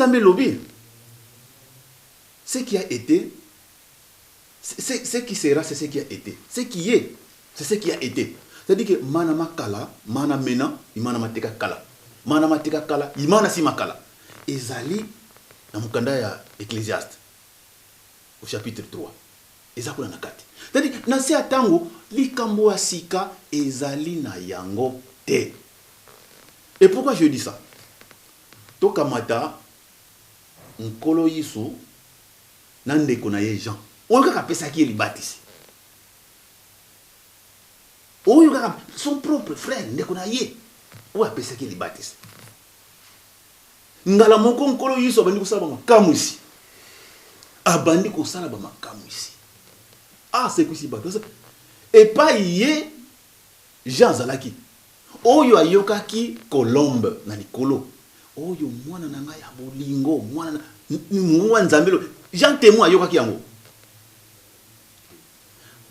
Nzambe elobi, ce qui a été, ce qui sera, c'est ce qui a été. Ce qui est, c'est ce qui a été. C'est-à-dire que mana makala, mana mena, imana mateka kala. Mana mateka kala, imana si makala. Ezali na mokanda ya Ecclésiaste au chapitre 3. Eza kuna na kati. C'est-à-dire na se ya tango likambo ya sika ezali na yango te. Et pourquoi je dis ça? Tokamata Nkolo Yesu na ndeko na ye Jean. Oyo kaka apesaki ye libatisi. Oyo kaka son propre frère, ndeko na ye, oyo apesaki ye libatisi. Ngala moko Nkolo Yesu abandi kosala ba makamwisi. Abandi kosala ba makamwisi. Asekwisi bato. Epai ye Jean azalaki, oyo ayokaki colombe na likolo, oyo mwana na ngai ya bolingo, mwana na mongongo ya Nzambe, Jean témoin ayokaki yango.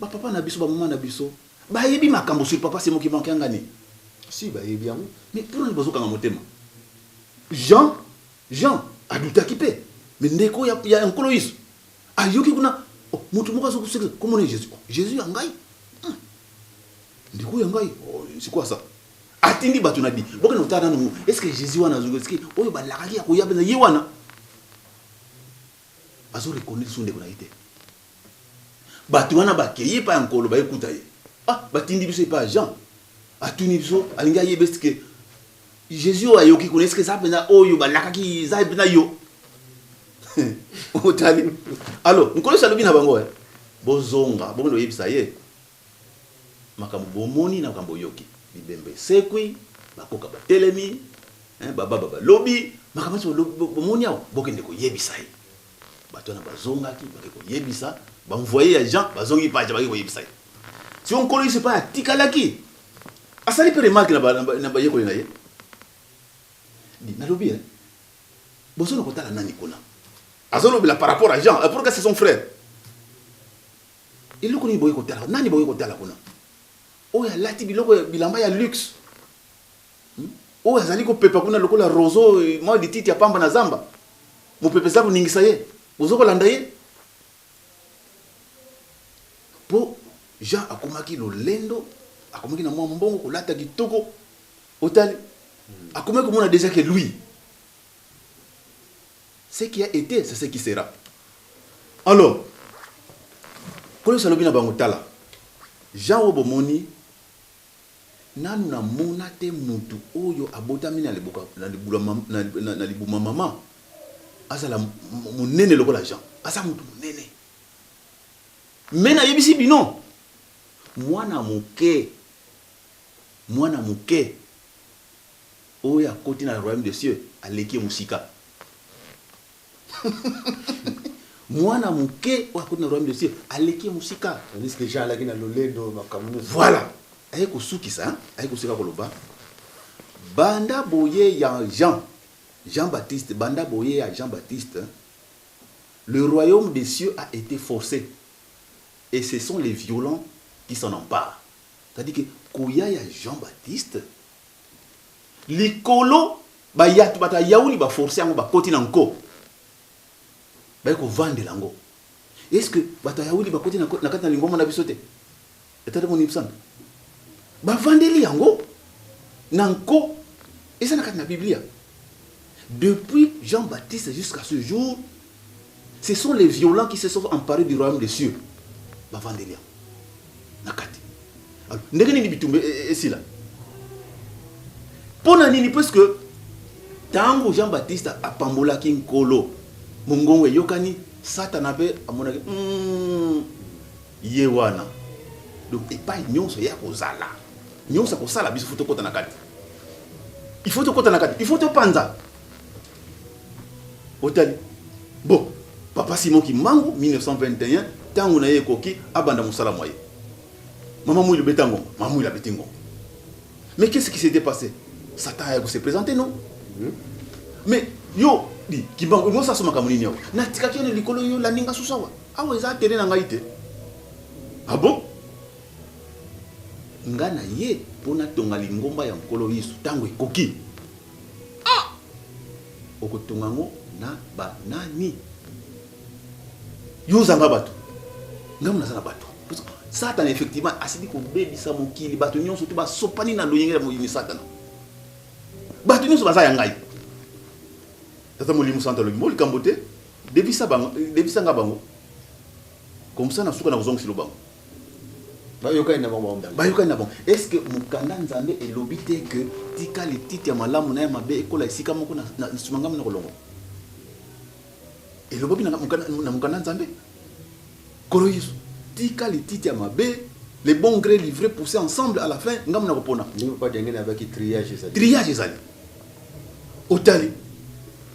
Ba papa na biso, ba mama na biso, bayebi makambo sur papa Simon Kimbangu Kiangani. Si, bayebi yango. Mais pour nini bazokanga motema? Jean adutaki pe, mais ndeko ya Nkolo Yesu ayoki kuna, oh, moto moko azokosekisa komona Jésus. Oh, Jésus ya ngai. Ndeko ya ngai, oh, c'est quoi ça? Atindi bato na bi. Bokende kotala nanu, est-ce que Jésus wana azoki, est-ce que oyo balakaki ya koya mpenza ye wana? Azo reconnaître son ndeko na ye te. Bato wana bakei epai ya Nkolo, bayekuta ye. Ah, batindi biso epai ya Jean. Atuni biso, alingi ayeba est-ce que Jésus oyo ayoki kuna, est-ce que eza mpenza oyo balakaki, eza mpenza yo? Otali. Alors, Nkolo Yesu alobi na bango, bozonga, bokende koyebisa ye makambo bomoni na makambo boyoki. Bibembe esekwi, bakoka batelemi, bababa balobi, makambo nyonso bomoni awa, bokende koyebisa ye. Bato wana bazongaki, bake koyebisa, ba envoyé ya Jean bazongi paja, bake koyebisa ye. Sikoyo Nkolo Yesu epai atikalaki, asali mpe remarque na bayekoli na ye. Di, nalobi, bozona kotala nani kuna? Azolobela par rapport à Jean, pourquoi c'est son frère? Eloko nini boye kotala? Nani boye kotala kuna? Oyo alati biloko ya bilamba ya luxe. Oyo azali kopepa kuna lokola roseau, mwa lititi ya pamba na zamba. Mopepe eza koningisa ye. Bozo kolanda ye? Po Jean akomaki lolendo, akomaki na mwa mbongo, kolata kitoko. Otali? Akomaki komona déjà que lui, ce qui a été, c'est ce qui sera. Alors, Nkolo Yesu alobi na bango, tala, Jean oyo bomoni, nanu namona te mutu oyo abotami na libuka, na libula mam, na, na, na libuma mama, azala monene lokola Jean. Aza mutu monene. Mais nayebisi bino, mwana moke, mwana moke oyo akoti na royaume des cieux aleki ye mosika. Mwana moke oyo akoti na royaume des cieux aleki ye mosika. Tandis que Jean alaki na lolendo makambo nyonso. Voilà. Aye kosukisa, hein? Aye kosika koloba. Banda boye ya Jean, Jean-Baptiste, banda boye ya Jean-Baptiste, le royaume des cieux a été forcé. Et ce sont les violents qui s'en emparent. C'est-à-dire que koya ya Jean-Baptiste, likolo bayatu bato ya yauli ba forcer yango bakoti na nko. Baye kovandela yango. Est-ce que bato ya yauli bakoti na kati na lingomba na biso te? Etali moni psanda. Bavandeli yango na nko, eza na kati na Biblia. Depuis Jean-Baptiste jusqu'à ce jour, ce sont les violents qui se sont emparés du royaume des cieux. Bavandeli yango na kati. Alors, ndenge nini bitumba esila? Pona nini? Parce que tango Jean-Baptiste apambolaki Nkolo, mongongo eyokani, Satana pe amonaki, ye wana. Donc epai nyonso ya kozala, nyonso ya kosala biso, faut tokota na kati. Il faut tokota na kati, il faut topanza. Otali. Bon, papa Simon Kimbangu 1921, tango na ye ekoki, abanda mosala mwa ye. Mama Mwilu beta ngonga, mama Mwilu abeti ngonga. Mais qu'est-ce qui s'était passé? Satan a se présenter, non? Mais yo, di, Kimbangu, yo saso makambo nini awa? Natikaki yo na likolo yo landi nga susu awa. Awa eza terrain na ngai te. Ah bon? Nga na ye mpo natonga lingomba ya Nkolo Yesu ntango ekoki. Ah! Okotonga yango Na banani? Yo ozanga bato, ngai naza na bato. Satana effectivement asili kobebisa mokili, bato nyonso te basopani na loyenge ya moyini Satana. Bato nyonso baza ya ngai. Tata Molimo Santo alobi, mo likambo te, debisa bango, debisa nga bango. Comme ça na suka na kozongiselo bango. Bayokani na bango bango. Bayokani na bango. Est-ce que mokanda Nzambe elobi te que tika lititi ya malamu na ya mabe ekola esika moko na na nsima ngambo na kolongo? Elobi na mokanda na mokanda Nzambe. Kolo Yesu, tika lititi ya mabe, les bons grains livrés pousser ensemble à la fin ngambo na kopona. Ndenge papa Diangene abaki triage ezali. Triage ezali. Otali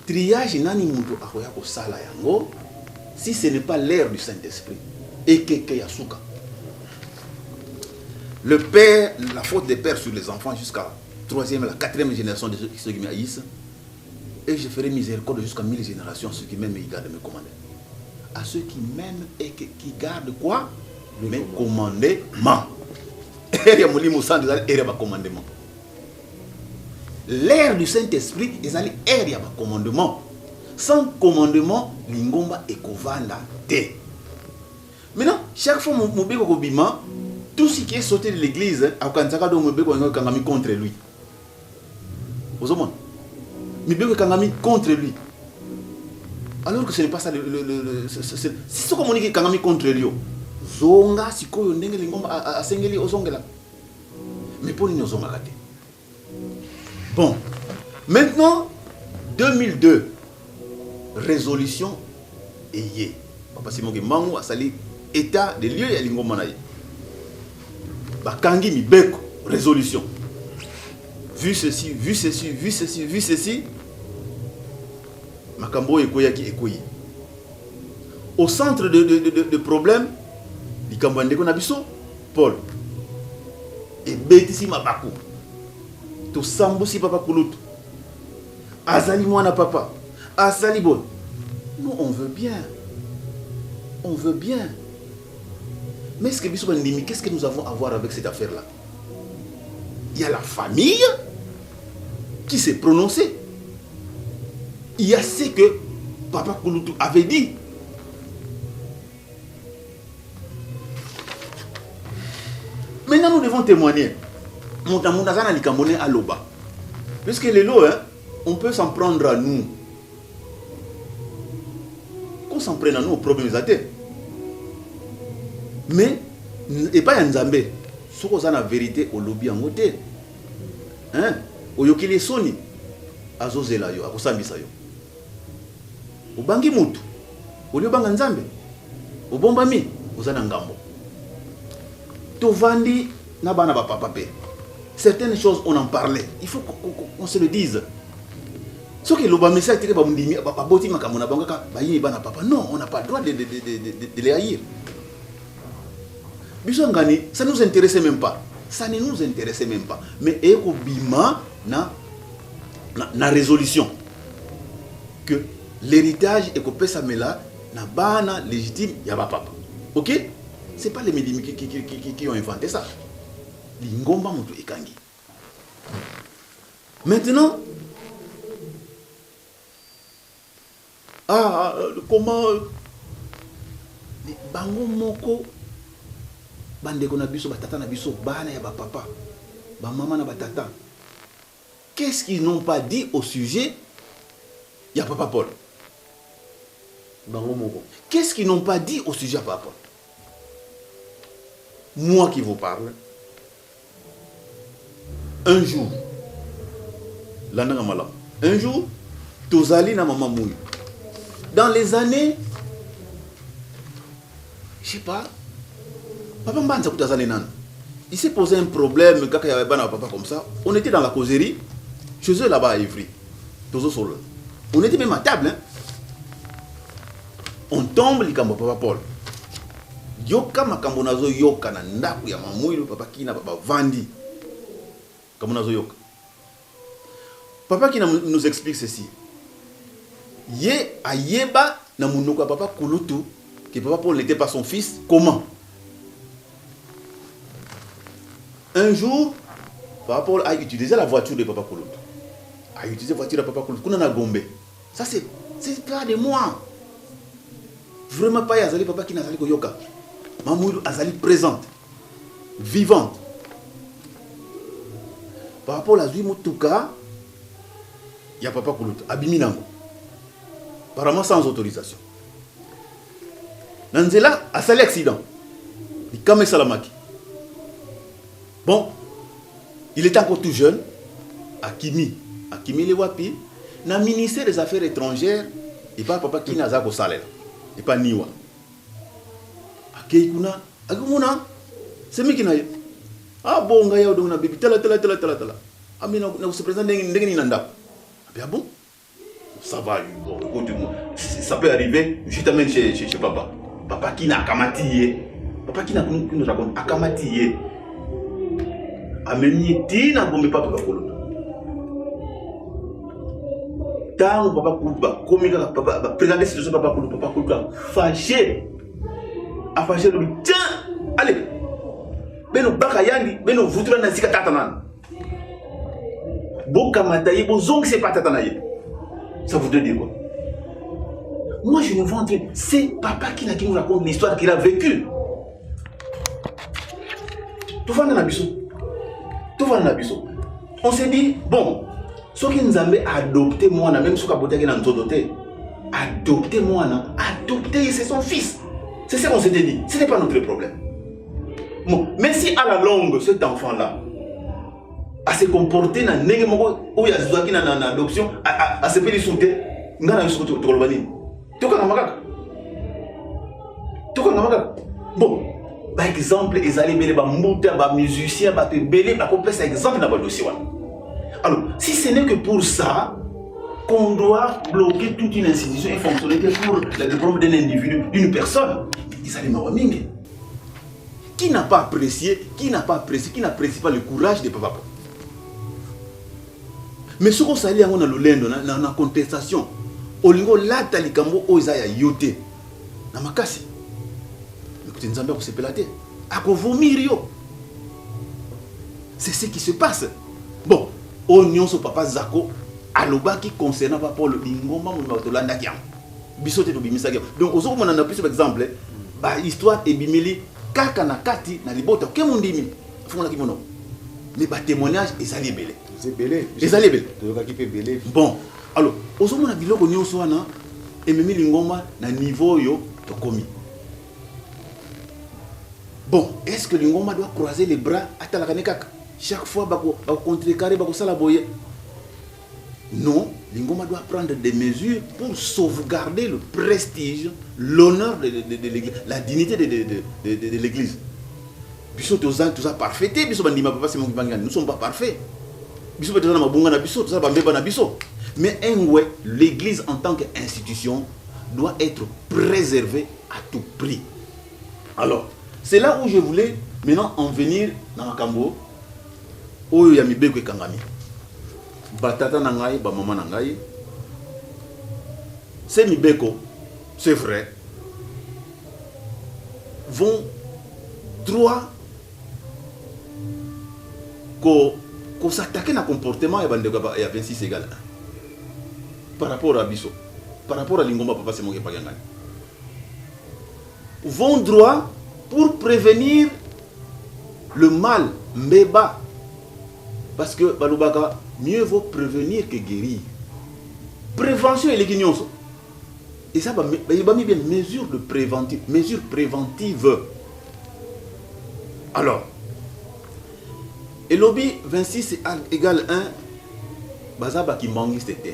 triage nani mutu akoya kosala yango si ce n'est pas l'ère du Saint-Esprit ekeke ya suka. Le père, la faute des pères sur les enfants jusqu'à troisième, la quatrième génération de ceux qui me haïssent. Et je ferai miséricorde jusqu'à 1000 générations, ceux qui m'aiment et gardent mes commandements. À ceux qui m'aiment et qui gardent quoi? Mes commandements. Ère ya Molimo Santo ezali ère ya ba commandement. L'ère du Saint-Esprit ezali ère ya ba commandement. Sans commandement, lingomba ekovanda te. Maintenant, chaque fois mobeko kobima, tout ce qui est sauté de l'église, akokanisaka donc mobeko yango ekangami contre lui. Ozomona? Mibeko ekangami contre lui. Alors que ce n'est pas ça le si soko omoniki ekangami contre lui, zonga sikoyo ndenge lingomba asengeli ozongela. Mais mpo nini ozongaka te? Bon, maintenant 2002 résolution eye. Papa Simon Kimbangu asali état de lieu ya lingomba na ye. Bakangi mibeko résolution. Vu ceci, vu ceci, vu ceci, vu ceci, makambo oyo ekweyaki ekweyi. Au centre de problème, likambo ya ndeko na biso Paul ebetisi mabaku. Tosambusi papa kulutu. Azali mwana papa. Azali boye. Nous on veut bien. On veut bien. Mais est-ce que biso bandimi, qu'est-ce que nous avons à voir avec cette affaire-là? Il y a la famille qui s'est prononcée. Il y a ce que papa Kulutu avait dit. Maintenant, nous devons témoigner. Moto na aza na likambo ne aloba. Puisque lelo, hein, on peut s'en prendre à nous. Qu'on s'en prenne à nous, problème eza te. Mais epai ya Nzambe, soki oza na vérité olobi yango te. Hein? Oyokeli soni, azozela yo, akosambisa yo. Obangi mutu, oli obanga Nzambe, obombami, oza na ngambo. Tovandi na bana ba papa pe. Certaines choses on en parlait, il faut qu'on se le dise. Soki eloba message teke ba ndimi baboti makambo na bango kaka bayini bana papa. Non, on n'a pas le droit de les haïr. Biso ngani, ça nous intéressait même pas. Ça ne nous intéressait même pas. Mais ekobima na résolution que l'héritage ekopesamela na bana légitime ya ba papa. OK? C'est pas les Medimi qui ont inventé ça. Lingomba moto ekangi. Maintenant, ah, comment mais bango moko bandeko na biso, batata na biso, bana ya ba papa, ba mama na batata, qu'est-ce qu'ils n'ont pas dit au sujet ya papa Paul? Bango moko. Qu'est-ce qu'ils n'ont pas dit au sujet ya papa Paul? Moi qui vous parle, un jour, landanga malamu, un jour, tozali na mama Mouy. Dans les années, je sais pas, papa Mbanza kuta azali nanu. Il s'est posé un problème, kaka ya bana papa comme ça. On était dans la causerie, chez eux là-bas à Évry. Tozo solo. On était même à table, hein. On tombe likambo papa Paul. Yoka makambo nazo yoka na ndako ya mamwilu papa Kina papa vandi. Kambo nazo yoka. Papa Kina nous explique ceci. Ye ayeba na munoko ya papa Kulutu que papa Paul n'était pas son fils. Comment? Un jour, papa Paul a utilisé la voiture de papa Kulutu. A utilisé la voiture de papa Kulutu. Kuna na Gombe. Ça, C'est pas de moi. Vraiment pas azali papa qui nazali koyoka. Mamuilu azali présente, vivante. Par rapport azwi motuka ya papa kulutu abimi nango apparemment sans autorisation. Na nzela asali accident, likama esalamaki. Bon, il était encore tout jeune, akimi, akimeli wapi? Na ministère des Affaires étrangères, epa papa Kina aza kosalela, epa niwa. Akei kuna, akomona semiki na ye. Ah bon, ngai awa donc na bebi, tala tala tala tala tala. Ami na na se présenter ndenge ndenge nini na ndako. Abi ah bon? Ça va, bon, écoute, moi, ça peut arriver, je t'amène chez papa. Papa Kina akamati ye. Papa Kina qui nous raconte, akamati ye. Amemi ye ti na Gombe papa bakolo. Tango papa Kulutu bakomi kaka papa ba présenter situation papa Kulutu, papa Kulutu a fâché. A fâché lobi, tiens, allez. Beno baka yandi, beno vutula na sika tata nana. Bokamata ye, bozongisa epa tata na ye. Ça voudrait dire quoi? Moi, je ne vante rien. C'est papa qui nous raconte l'histoire qu'il a vécue. Tout va dans la biso. Tout va dans la biso. On s'est dit, bon, soki Nzambe a adopté mwana, même soki abotaki na nzoto te, adopté mwana, adopté, c'est son fils. C'est ce qu'on s'était dit. Ce n'est pas notre problème. Bon, mais si à la longue, cet enfant-là a se comporté na ndenge moko oyo azwaki na, na, na adoption, asepeli su te, nga na yo soko tokoloba nini? Tokangama kaka. Tokangama kaka. Bon, ba exemple ezali ebele, ba mbuta, ba musicien, bato ebele bakopesa exemple na ba dossier wana. Alors, si ce n'est que pour ça qu'on doit bloquer toute une institution et fonctionnalité pour le problème d'un individu, d'une personne, ezali mawa mingi. Qui n'a pas apprécié, qui n'a pas apprécié, qui n'apprécie pas le courage de Papa Paul? Mais soki osali yango na lolendo, na contestation, olingi olata likambo oyo eza ya yo te na makasi, écoute, Nzambe akosepela te, akovomir yo. C'est ce qui se passe. Bon, oyo nyonso papa Zako alobaki concernant papa Paul, lingomba mobimba tolandaki yango, biso te tobimisaki yango. Donc ozokomona na biso exemple ba histoire ebimeli kaka na kati na libota ke mondimi afungolaki monoko, mais ba témoignage ezali ebele. Ebele. Ezali ebele. Toyokaki mpe ebele. Bon, alors ozomona biloko nyonso wana ememi lingomba na niveau oyo tokomi. Bon, est-ce que lingomba doit croiser les bras, atalaka ne kaka chaque fois bako contrecarrer, bakosala boye? Non, lingomba doit prendre des mesures pour sauvegarder le prestige, l'honneur de l'église, la dignité de l'église. Biso toza toza parfait te, biso bandima papa Simon Kimbangu, nous sommes pas parfaits. Biso mpe toza na mabunga na biso, toza na bambeba na biso. Mais engwe, l'église en tant qu'institution doit être préservée à tout prix. Alors, c'est là où je voulais maintenant en venir na makambo oyo ya mibeko ekangami. Batata na ngai, bamama na ngai, ces mibeko, c'est vrai, vont droit ko s'attaquer na comportement ya bandeko ya 26 égale 1 par rapport à biso, par rapport à lingomba papa Simon Kimbangu, vont droit pour prévenir le mal, mbeba, parce que balobaka mieux vaut prévenir que guérir. Prévention eleki nyonso. Et ça, bami bien mesure de préventive, mesure préventive. Alors, elobi 26 égale 1, baza bakimbangiste te.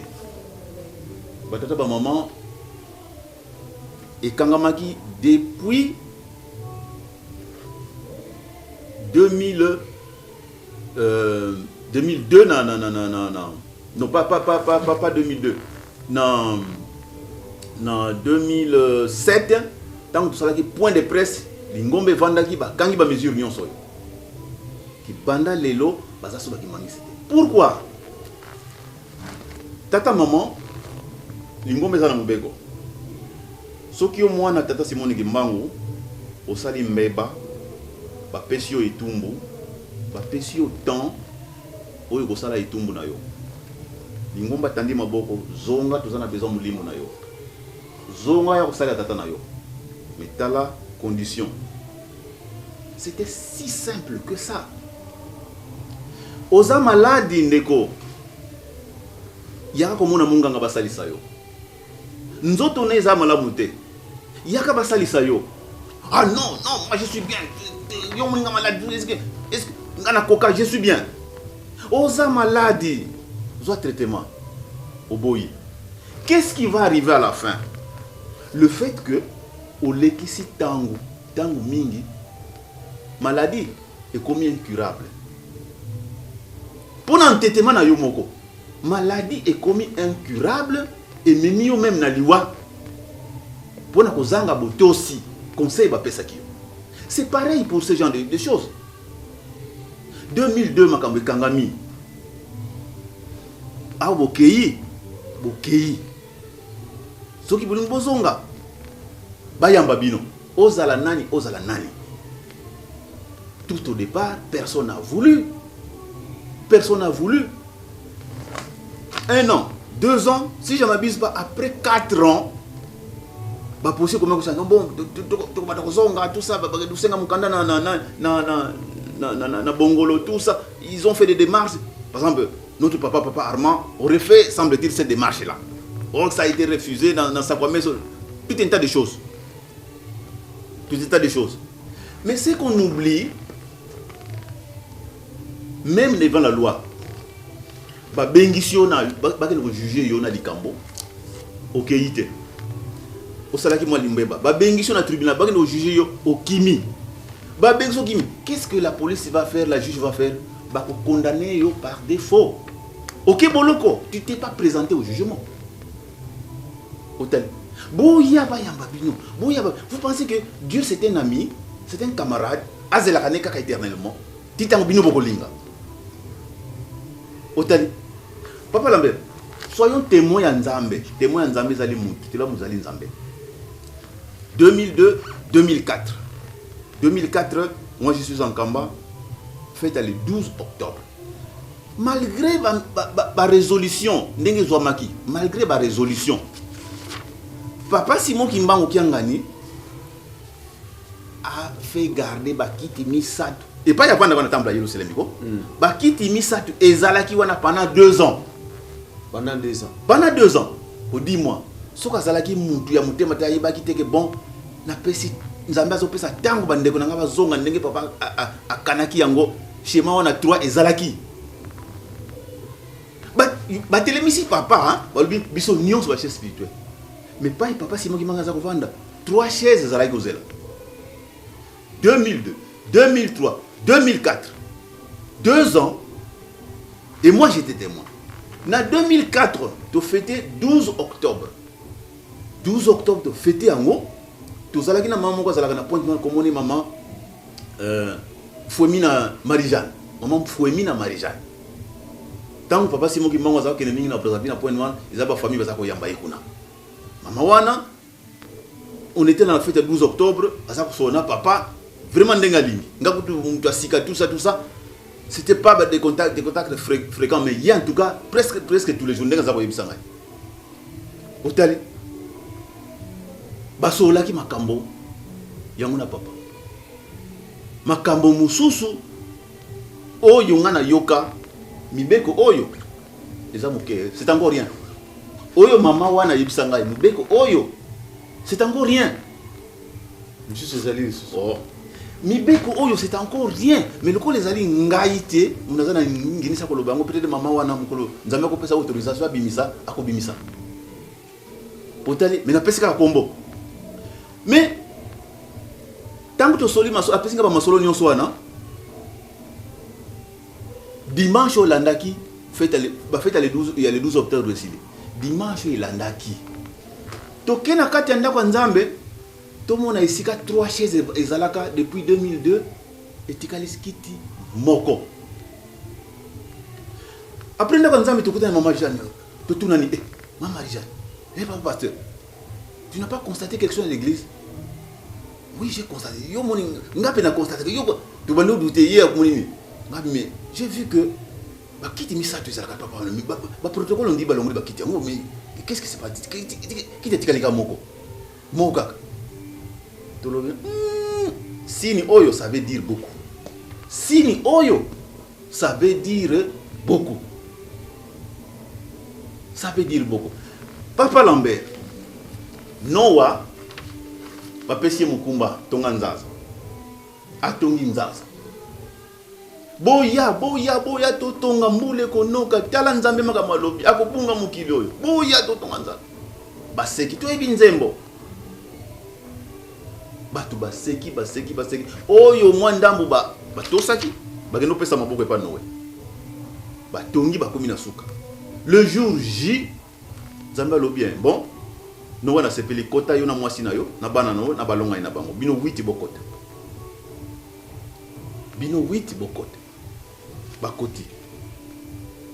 Batata ba maman ekangamaki depuis 2000, 2002 na, na, na, na, na, na. Non, pas, pas, pas, pas, pas, pas 2002, na 2007, ntango tosalaki point de presse, lingomba evandaki, bakangi bamesure nyonso oyo kibanda. Lelo baza so bakimbangisi te. Pourquoi? Tata, mama, lingomba eza na mobeko. Soki yo mwana tata Simoni Kimbangu osali mbeba, bapesi yo etumbu, bapesi yo temps oyo kosala etumbu na yo. Lingomba tandi maboko, zonga toza na besoin molimo na yo. Zonga ya kosalela tata na yo. Mais tala condition. C'était si simple que ça. Oza maladi ndeko. Yaka komona munganga basalisa yo. Nzoto na eza malamu te. Yaka basalisa yo. Ah non, non, moi je suis bien. Yo moninga maladi, est-ce que est-ce que nga nakoka, je suis bien. Oza maladi. Zwa traitement. Oboyi. Qu'est-ce qui va arriver à la fin? Le fait que olekisi tango, tango mingi, maladie ekomi incurable. Mpo na ntetema na yo moko, maladie ekomi incurable, ememi yo meme na liwa mpo na kozanga botosi conseil bapesaki yo. C'est pareil pour ce genre de choses. 2002 makambo ekangami awa, bokei bokei, soki bolingi bozonga bayamba bino, ozala nani, ozala nani. Tout au départ, personne n'a voulu, personne n'a voulu. Un an, 2 ans, si je m'abuse pas, après 4 ans baposi komi kosanga bon, tokobanda kozonga, tout ça, tosenga mokanda na Bongolo, tout ça. Ils ont fait des démarches. Par exemple, notre papa, papa Armand, aurait fait, semble-t-il, cette démarche là. Or ça a été refusé dans sa première, tout un tas de choses, tout un tas de choses. Mais ce qu'on oublie, même devant la loi, babengisi yo na bakende kojuge yo na likambo, okei te, osalaki mwa limbeba, babengisi yo na tribunal, bakende kojuge yo, okimi, babengisi, okimi. Qu'est-ce que la police va faire, la juge va faire? Bakokondamne yo par défaut, oke boloko. Tu t'es pas présenté au jugement. Otali boya bayamba bino, boya. Vous pensez que Dieu, c'est un ami, c'est un camarade, azelaka ne kaka éternellement ti ntango bino bokolinga? Otali, papa Lambert, soyons témoin ya Nzambe. Témoin ya Nzambe ezali mutu tela mozali Nzambe. 2002, 2004, 2004, moi je suis en Kamba, fête le 12 octobre. Malgré ba résolution ndenge ezwamaki, malgré barésolution, papa Simon Kimbangu Kiangani a fait garder bakiti misato epai ya vanda wana, temple ya Yerusalemi ko. Bakiti misato ezalaki wana pendant 2 ans. Pendant 2 ans. Pendant 2 ans. Odimwa soki azalaki mutu ya motema te, ayebaki te ke bon, napesi Nzambe, azopesa ntango bandeko na ngai bazonga ndenge papa akanaki yango. Schéma wana 3 ezalaki, batelemisi papa, balobi biso nyonso bachef spirituel, mais pai papa Simon Kimbangu aza kovanda, trois chaises ezalaki kozela. 2002, 2003, 2004, 2 ans, et moi j'étais témoin. Na 2004 tofete 12 octobre, 12 octobre tofete yango. Tozalaki na mama moko azalaka na Pointe Noire, komoni mama Fuemina Marie-Jeanne, mama Fuemina Marie-Jeanne. Ntango papa Simon Kimbangu aza kokende mingi na Brazzaville, na Pointe Noire, eza bafamille baza koyamba ye kuna. Mama wana, on était dans la fête ya 12 octobre, aza kosolola na papa vraiment ndenge alingi. Nga kutu moto asika, tout ça, tout ça, c'était pas des contacts fréquents, mais ye en tout cas presque presque tous les jours, ndenge aza koyebisa ngai. Otali, basololaki makambo yango na papa, makambo mosusu oyo nga nayoka. Mibeko oyo eza moke, c'est encore rien. Oyo mama wana ayebisa ngai, mibeko oyo, c'est encore rien. Mosusu ezali lisusu. Oh. Mibeko oyo, c'est encore rien, mais lokola ezali ngai te moto aza na nginisa koloba yango, peut-être mama wana, mokolo Nzambe akopesa autorisation abimisa, akobimisa. Otali, mais napesi kaka kombo. Mais ntango tosoli maso, apesi nga bamasolo nyonso wana. Dimanche oyo elandaki bafete ya le 12, ya le 12 octobre esili, dimanche oyo elandaki, toke na kati ya ndako ya Nzambe, tomona esika trois chaises ezalaka depuis 2002, etikali kiti moko. Après ndako ya Nzambe, tokutana na mama Jeanne, totunani: "Eh, mama Jeanne, eh, papa pasteur, tu n'as pas constaté quelque chose à l'église?" "Oui, j'ai constaté." "Yo moni, nga mpe na constaté yo." Tobandi odute, ye akomoni nini? Nga: "Mais j'ai vu que Bakiti misato ezalaka papa wana, ba protocole ndi balongoli bakiti yango, mais qu'est-ce qui se passe? Kiti etikali kaka moko moko kaka. Tolobi signe oyo, ça veut dire beaucoup. Signe oyo, ça veut dire beaucoup, ça veut dire beaucoup. Papa Lambert, Noa bapesi ye mokumba, tonga nzanza. Atongi nzanza. Boya, boya, boya, totonga, mbula ekonoka. Tala, Nzambe makambo alobi, akobunga mokili oyo. Boya, totonga nzanza. Baseki, toyebi nzembo. Bato baseki, baseki, baseki. Oyo mwa ndambo batosaki, bakende kopesa maboko epa Noe. Batongi, bakomi na suka. Le jour J, Nzambe alobi: "Bon, Noe, nasepeli, kota, yo na mwasi na yo na bana na yo na balongani na bango, bino 8 bokota, bino 8 bokota." Bakoti.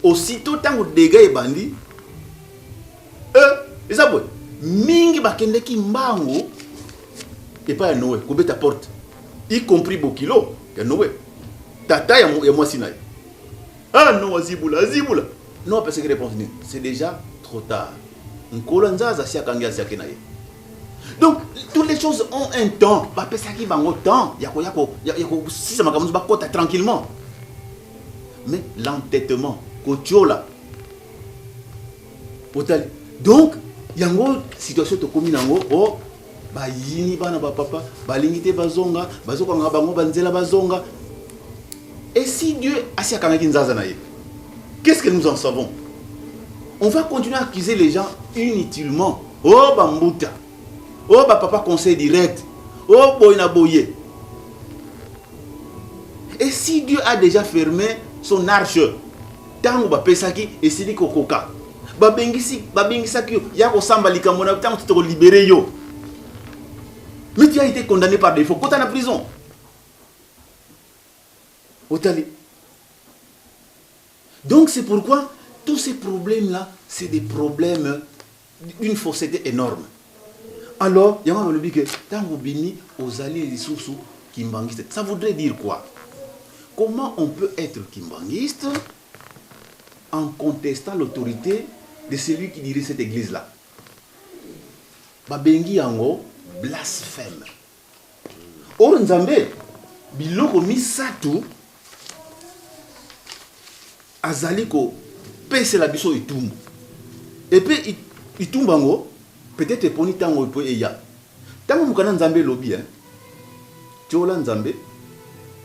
Aussitôt ntango dégâts ebandi, eza boye, mingi bakendeki mbangu epai ya Noe kobeta porte, y compris bokilo ya Noe, tata ya mwasi na ye. Ah non, azibula, azibula. Non, apesaki réponse nini? "C'est déjà trop tard, Nkolo nzaza asi akangi, asiaki na ye." Donc toutes les choses ont un temps. Bapesaki bango temps ya koya ya kosisa makambo nyonso, bakota tranquillement. Mais l'entêtement, kotiola, otali. Donc yango situation tokomi nango o bayini bana bapapa balingi te bazonga, bazokanga bango banzela bazonga. Et si Dieu asi akangaki nzaza na ye, qu'est-ce que nous en savons? On va continuer à accuser les gens inutilement. Oh bambuta, oh bapapa conseil direct, oh boye na boye. Et si Dieu a déjà fermé son arche, ntango bapesaki esili kokoka, babengisi, babengisaki yo ya kosamba likambo na ntango tokolibérer yo, mais tu as été condamné par défaut, kota na prison. Otali. Donc c'est pourquoi tous ces problèmes là, c'est des problèmes d'une fausseté énorme. Alors yango balobi ke ntango obimi, ozali lisusu kimbangiste. Ça voudrait dire quoi? Comment on peut être kimbangiste en contestant l'autorité de celui qui dirige cette église là? Babengi yango blasphème. Oyo Nzambe biloko misato azali kopesela biso etumbu, epe etumbu yango peut-être eponi ntango epo eya. Ntango mokanda Nzambe elobi, hein, tiola Nzambe,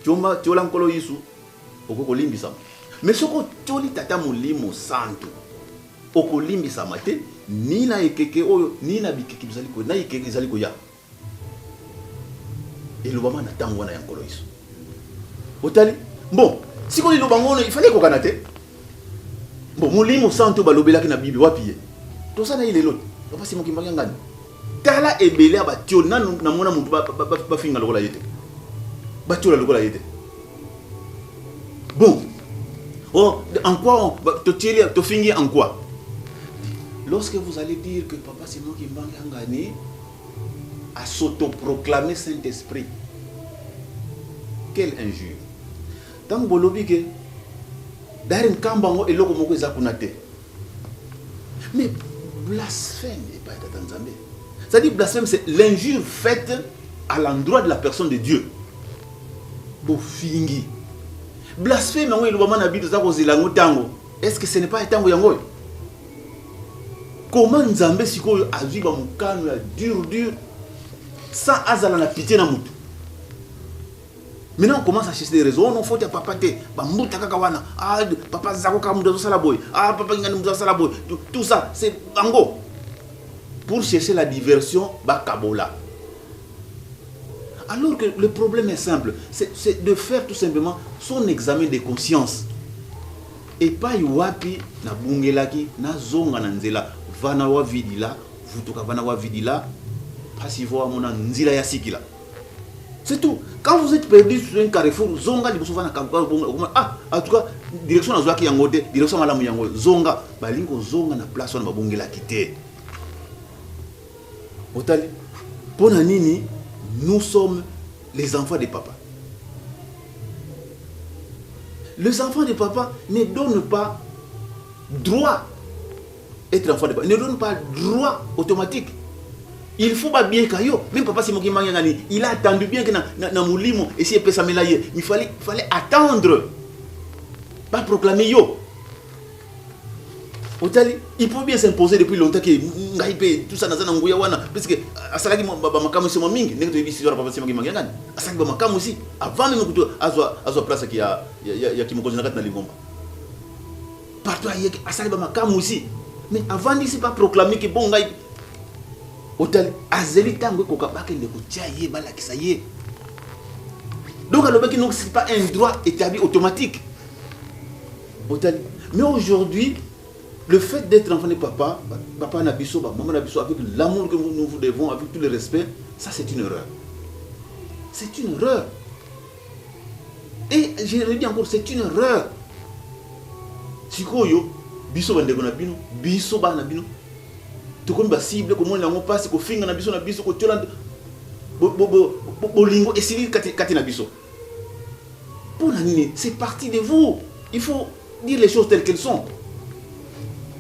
tiola Nkolo Yesu, okoki kolimbisama. Mais soki otioli Tata Molimo Santu, okolimbisama te, ni na ekeke oyo, ni na bikeke bizali koya, na ekeke ezali koya. Elobama na ntango wana ya Nkolo Yesu. Otali. Bon, sikoyo liloba ngo wana ifale ekokana te. Bon, Molimo Santu balobelaki na Bible, wapi ye? Toza na ye lelo te. Papa Simon Kimbangu ngani, tala ebele ya batioli. Nanu namona motu bafinga lokola ye te, batiola lokola ye te. Bon, oh, en quoi totieli, tofingi en quoi? Lorsque vous allez dire que Papa Simon Kimbangu Ngani a s'autoproclamé Saint-Esprit, quelle injure! Ntango bolobi ke dari nkamba yango eloko moko eza kuna te, mais blasphème epai ya Tata Nzambe. C'est-à-dire, blasphème, c'est l'injure faite à l'endroit de la personne de Dieu. Bofingi, blasphème yango elobama na Bible, toza kozela yango ntango. Est ce que ce n'est pas ntango yango oyo? Comment Nzambe sikoyo azwi bamokano ya dur dur sans azala na pitié na motu? Maintenant on commence à chercher des raisons. Oh non, faute ya papa te, bambuta kaka wana. Ah, papa zako kaka moto azosala boye. Ah, papa ngani moto azosala boye. Tout ça, c'est bango pour chercher la diversion, bakabola. Alors que le problème est simple, c'est de faire tout simplement son examen de conscience. Epai wapi nabungelaki, nazonga na nzela. Vana wa vidila vutuka, vana wa vidila pasi vo amona nzila ya sikila. C'est tout. Quand vous êtes perdu sur un carrefour, zonga liboso, vana bonga. Ah, en tout cas direction nazwaki yango te, direction malamu yango. Zonga. Balingi kozonga na place wana babongelaki te. Otali mpo na nini? Nous sommes les enfants de papa. Les enfants de papa ne donnent pas droit, être enfant de papa ne donne pas droit automatique. Il faut ba bien kayo. Même papa Simon Kimbangu ngani, il a attendu bien que na molimo esi epesamela ye. Il fallait attendre. Ba proclamer yo. Otali, il peut bien s'imposer depuis longtemps que ngai pe tout ça naza na nguya wana parce que asalaki ba makambo sima mingi ndenge toyebi histoire papa Simon Kimbangu ngani. Asalaki ba makambo aussi avant même kutu azwa place ki ya kimokonzi na kati na lingomba. Partout ayeki asalaki ba makambo aussi. Mais avant d'ici pas proclamer que bon ngai otali azeli tango ekoka bakende kotia ye balakisa ye. Donc alobaki non, c'est pas un droit établi automatique. Otali. Mais aujourd'hui, le fait d'être enfant de papa, papa na biso, ba, maman na biso, avec l'amour que nous vous devons, avec tout le respect, ça c'est une erreur. C'est une erreur. Et je le dis encore, c'est une erreur. Sikoyo, biso bandeko na bino, biso bana na bino, tokomi ba cible, komona yango pasi, kofinga na biso na biso, kotiola bolingo esili kati na biso. Pour la nini, c'est parti de vous. Il faut dire les choses telles qu'elles sont.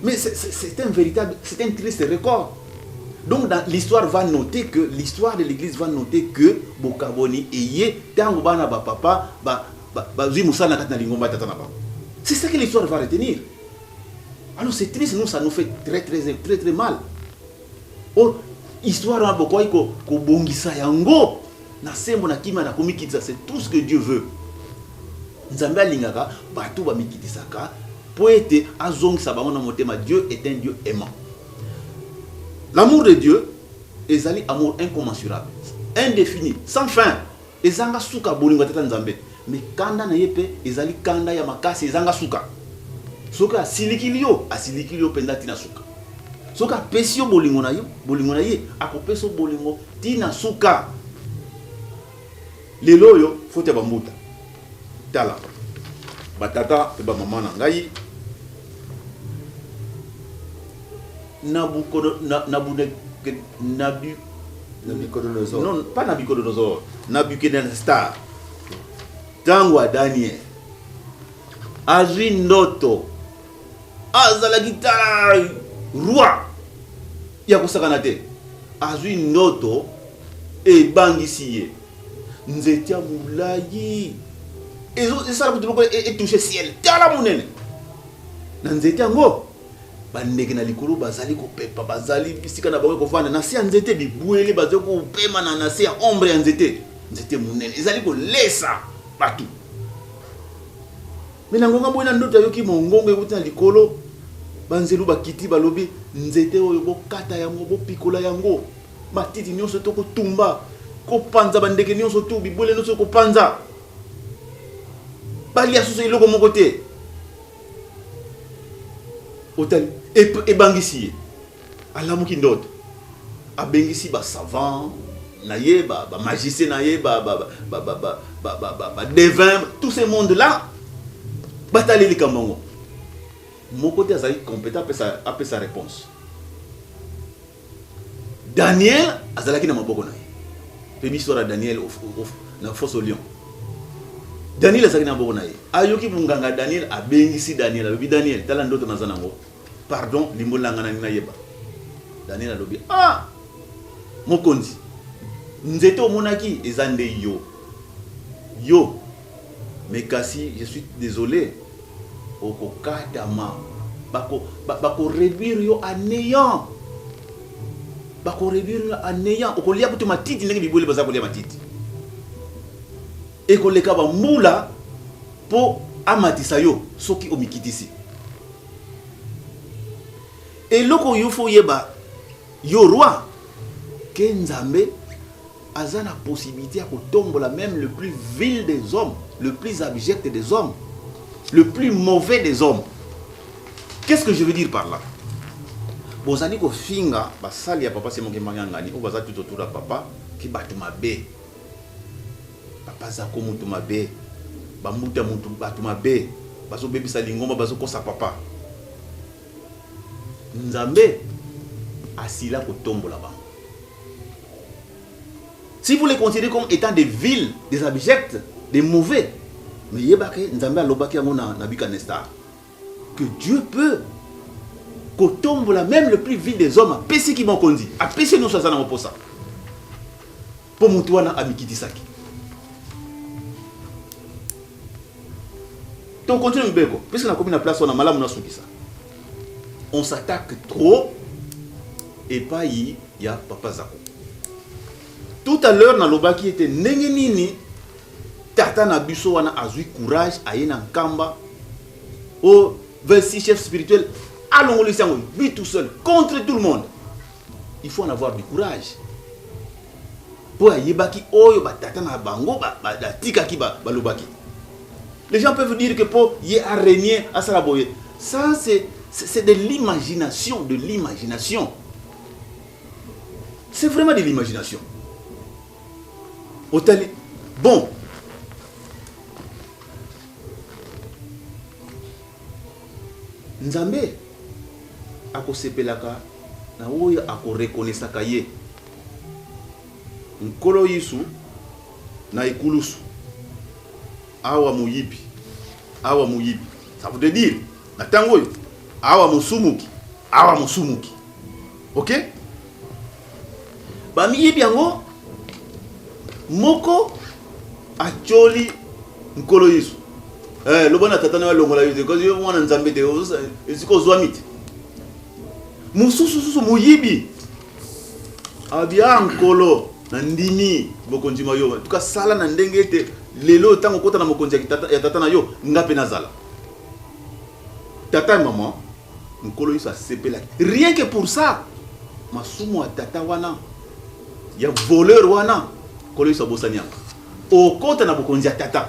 Mais c'est un véritable, c'est un triste record. Donc dans l'histoire va noter que, l'histoire de l'église va noter que Bokaboni eye tango bana ba papa ba, ba, ba zwi musala na kati na lingomba tata na bango. C'est ça que l'histoire va retenir. Alors c'est triste, nous ça nous fait très, très, très, très mal. Or histoire na bokoki ko bongisa yango na sembo na kimia na komikitisa, c'est tout ce que Dieu veut. Nzambe alingaka bato ba mikitisaka po ete azongisa bango na motema. Dieu est un Dieu aimant. L'amour de Dieu ezali amour incommensurable, indéfini, sans fin. Ezanga suka bolingo ya tata Nzambe. Mais kanda na ye pe ezali kanda ya makasi, ezanga suka. Soki asilikili yo, asilikili yo mpenza tina suka. Soki apesi yo bolingo na yo, bolingo na ye, akopesa yo bolingo tina suka. Lelo oyo faute ya bambuta. Tala batata pe ba mama na ngai, Nabucodo-, na, Nabune-, Nabu-, Nabucodonosor. Non, pas Nabucodonosor. Nabucodonosor. Tango ya Daniel azwi ndoto, azalaki tala roi ya kosakana te, azwi ndoto ebangisi ye nzete ya molai esala kutu lokola etouche ciel, tala monene na nzete yango. Bandeke na likolo bazali kopepa, bazali bisika na bango kovanda na se ya nzete, bibwele bazali kopema na se ya ombre ya nzete. Nzete monene ezali kolesa bato. Me na ngonga boye na ndoto ayoki mongongo ewuti na likolo, banzelu bakiti balobi nzete oyo bokata yango, bopikola yango, matiti nyonso tokotumba, kopanza bandeke nyonso tu, bibwele nyonso kopanza, balia susu eloko moko te. Otali ebangisi ye, alamuki ndoto, abengisi ba savant na ye, ba magicien na ye, ba devin, tout ce monde là batali likambo yango. Moko te azali compétent apesa réponse. Daniel azalaki na maboko na ye. Pe biso ya Daniel na fosse au lion. Daniel azalaki na maboko na ye. Ayoki bunganga Daniel, abengisi Daniel, alobi Daniel, tala ndoto naza nango. Pardon, limbolanga na ngai nayeba. Daniel alobi, ah, mokonzi, nzete omonaki eza nde yo. Yo. Mais kasi, je suis désolé. Okokatama. Bako réduire yo à néant. Bako réduire yo à néant. Okolia kutu matiti ndenge bibwele baza kolia matiti. Ekoleka ba mbula po amatisa yo soki omikitisi. Eloko yo fo yeba yo roi ke Nzambe aza na possibilité ya kotombola même le plus vil des hommes, le plus abject des hommes, le plus mauvais des hommes. Qu'est-ce que je veux dire par là? Bozali kofinga basali ya papa Simon Kimbangu Ngani oyo baza tout autour ya papa ki bato mabe. Papa zako mutu mabe, bambuta mutu bato mabe, bazobebisa lingomba, bazokosa papa. Nzambe asila kotombola bango. Si vous les considérez comme étant des vils, des abjects, des mauvais, Mais yebaka Nzambe alobaki yango na Nebuchadnezzar que Dieu peut kotombola même le plus vil des hommes, apesiki mokonzi, apesi nyonso aza nango posa mpo motu wana amikitisaki. To continue mibeko puisque nakomi na place wana malamu nasukisa. On s'attaque trop epai ya papa Zako. Tout à l'heure nalobaki ete ndenge nini tata na biso wana azwi courage aye na Nkamba o 26 chef spirituel alongolisi yango lui tout seul contre tout le monde. Il faut en avoir du courage mpo ayebaki oyo batata na bango batikaki balobaki. Les gens peuvent dire que mpo ye arégner asala boye, ça c'est de l'imagination, de l'imagination, c'est vraiment de l'imagination. Otali bon, Nzambe akosepelaka na oyo akorekonesaka ye. Nkolo Yesu na ekulusu, awa moyibi, awa moyibi, ça veut dire na ntango oyo awa mosumuki, awa mosumuki. Ok, bamiyibi yango, moko atioli Nkolo Yesu: "Loba na tata na yo alongola yo te, kasi yo mwana Nzambe te, esika ozwami te." Mosusu susu moyibi abi: "A Nkolo, na ndimi bokonzi ma yo, tuka sala na ndenge ete lelo ntango okota na mokonzi ya tata na yo, nga mpe nazala." Tata ya mama, Nkolo Yesu asepelaki rien que pour ça. Masumu ya tata wana ya voleur wana, Nkolo Yesu abosani yango. Okota na bokonzi ya tata.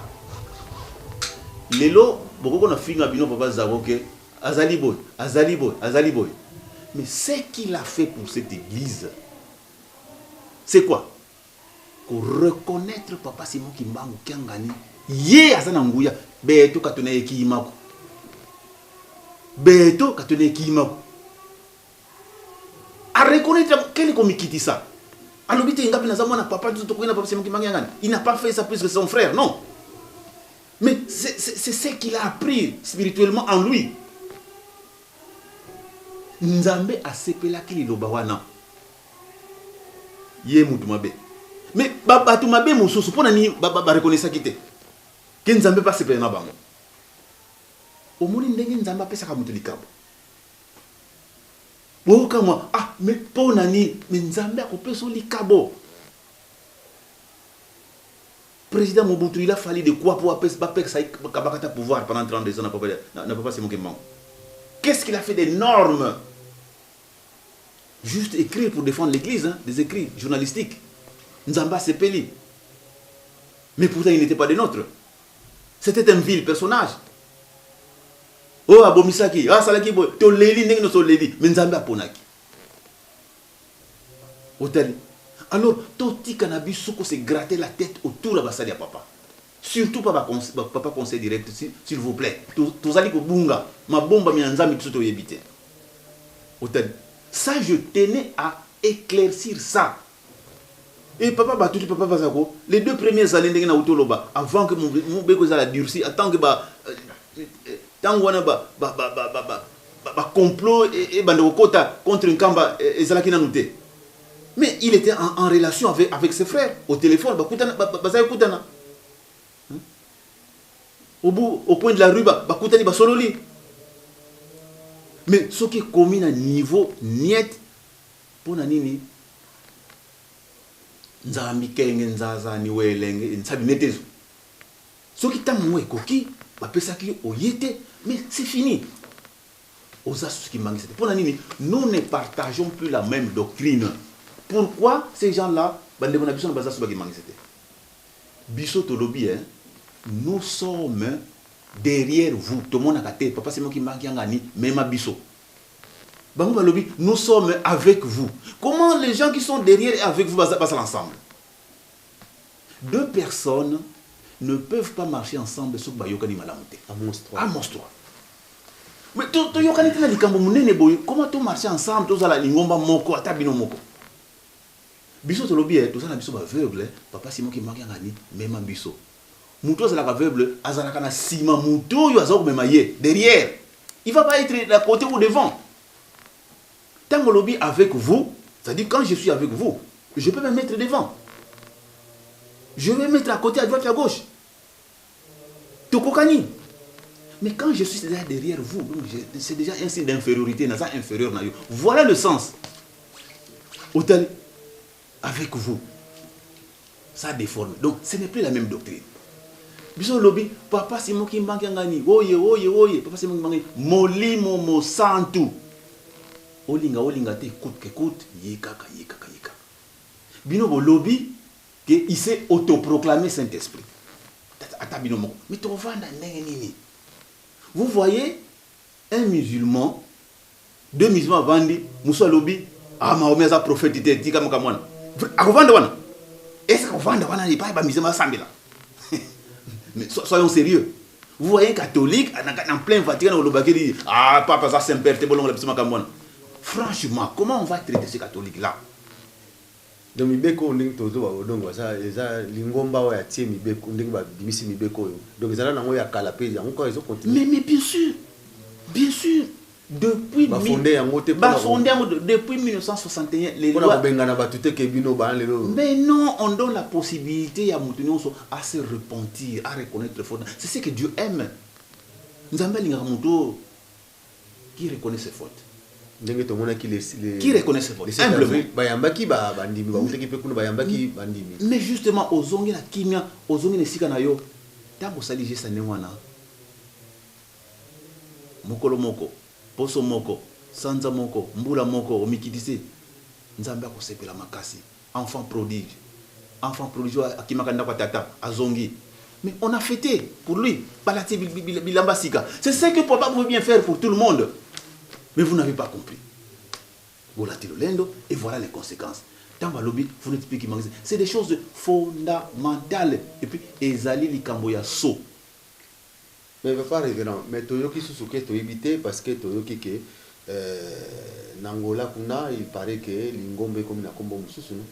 Lelo bokoko na finga bino papa Zako ke azali boye, azali boye, azali boye, mais ce qu'il a fait pour cette église, c'est quoi? Reconnaître papa Simon Kimbangu Kiangani, ye aza na nguya. Beto katona ekiyimako, beto katona ekiyimako, areconnaître kele komikitisa. Alobi te: "Nga mpe naza mwana papa, tokoki na papa Simon Kimbangu Kiangani." Il n'a pas fait ça plus que son frère, non, mais c'est ce qu'il a appris spirituellement en lui. Nzambe asepelaki liloba wana. Ye mutu mabe, mais bato mabe mosusu, mpo na nini barekonesaki te ke Nzambe mpe asepela na bango? Omoni ndenge Nzambe apesaka moto likambo, boyokamwa: "Ah, mais mpo na nini?" Mais Nzambe akopesa likabo. Président Mobutu, il a fallu de quoi pour bapekisa kabakata pouvoir pendant 32 ans na papa Simon Kimbangu? Qu'est-ce qu'il a fait d'énorme? Juste écrire pour défendre l'église, hein, des écrits journalistiques. Nzambe asepeli. Mais pourtant, il n'était pas des nôtres, c'était un vil personnage oyo abomisaki, asalaki boye, toleli ndenge nyonso oleli, mais Nzambe aponaki. Otali, alors totika na biso ko se gratter la tête autour ya basali ya papa, surtout pa papa conseil direct, s'il vous plaît. Tozali kobunga mabombami ya Nzambe, biso toyebi te. Otali, ça, je tenais à éclaircir ça. Et papa batuti, papa Bazako, les deux premières années, ndenge nauti oloba, avant que mobeko ezala durci, tant que ba ntango wana bacomplot ebanda kokota contre Nkamba ezalaki nanu te, mais il était en relation avec ses frères au téléphone, bakutana, bazali kutana au bout, au coin de la rue, bakutani, basololi. Mais soki ekomi na niveau niet, mpo na nini Nzambi kenge nzazani welenge nsabi netezo? Soki ntango yango ekoki, bapesaki oye te, mais c'est fini, oza susu Kimbangisa te. Mpo na nini? Nous ne partageons plus la même doctrine. Pourquoi ces gens là bandeko na biso na baza so bakimbangisa te? Biso tolobi, hein, nous sommes derrière vous, tomonaka te. Papa Simon Kimbangu Kiangani, mema biso. Bango balobi: "Nous sommes avec vous." Comment les gens qui sont derrière et avec vous basala ensemble? Deux personnes ne peuvent pas marcher ensemble soki bayokani malamu te. Amos 3. Amos 3. Mais toyokani te na likambo monene boye, comment tomarcher ensemble, tozala lingomba moko? Ata bino moko, biso tolobi, toza na biso baaveugle. Papa Simon Kimbangu Kiangani, mema biso. Moto azalaka aveugle, azalaka na nsima moto oyo aza komema ye derrière. Il va pas être à côté ou devant. Ntango olobi avec vous, c'est-à-dire quand je suis avec vous, je peux me mettre devant, je vais mettre à côté, à droite, à gauche, tokokani. Mais quand je suis déjà derrière vous, donc c'est déjà un signe d'infériorité, naza inférieur na yo. Voilà le sens. Otali avec vous, ça déforme. Donc ce n'est plus la même doctrine. Biso lobi papa Simon Kimbangu Kiangani, oye oye oye, papa Simon Kimbangu, molimo mosantu, olinga olinga te, coûte que coûte, ye kaka ye kaka ye kaka. Bino bolobi que il s'est autoproclamé Saint-Esprit. Ata bino moko, mais tovanda ndenge nini? Vous voyez un musulman, deux musulmans avandi, mosu alobi: ah, Mahomet aza prophète te, tika makambo wana. Akovanda wana? Est ce akovanda wana epai bamusulman basambela? Mais soyons sérieux. Vous voyez un catholique en plein Vatican olobaki: ah, papa aza saint père te, bolongola biso makambo wana. Franchement, comment on va traiter ces catholiques là? Donc mibeko oyo, ndenge tozoba, donc baza eza lingomba oyo atie mibeko, ndenge babimisi mibeko oyo, donc ezala nango ya kala mpe yango kaka ezocontinue. Mais bien sûr, bien sûr, depuis Bafonde yango te. Bafonde yango depuis 1961, les mpona kobengana bato te ke bino bana lelo. Mais non, on donne la possibilité à moto nyonso à se repentir, à reconnaître faute. C'est ce que Dieu aime. Nzambe alingaka moto qui reconnaît ses fautes. Ndenge tomonaki. Qui reconnaît ses fautes humblement. Bayambaki bandimi, bautaki mpe kuna, bayambaki bandimi. Mais justement, ozongi na kimia, ozongi na esika na yo. Ntango osali geste ndenge wana, mokolo moko, poso moko, sanza moko, mbula moko, omikitisi, Nzambe akosepela makasi. Enfant prodige, enfant prodige oyo akimaka ndako ya tata, azongi, mais on a fêté pour lui, balati bilamba sika. C'est ce que papa pouvait bien faire pour tout le monde, mais vous n'avez pas compris. Bolati lolendo et voilà les conséquences. Ntango alobi vous n'êtes plus kimbanguiste, c'est des choses fondamentales. Et puis ezali likambo ya so. Mais papa révérend, mais toyoki susu ke toyebi te, parce que toyoki ke na Angola kuna, il paraît que lingomba ekomi na nkombo mosusu, no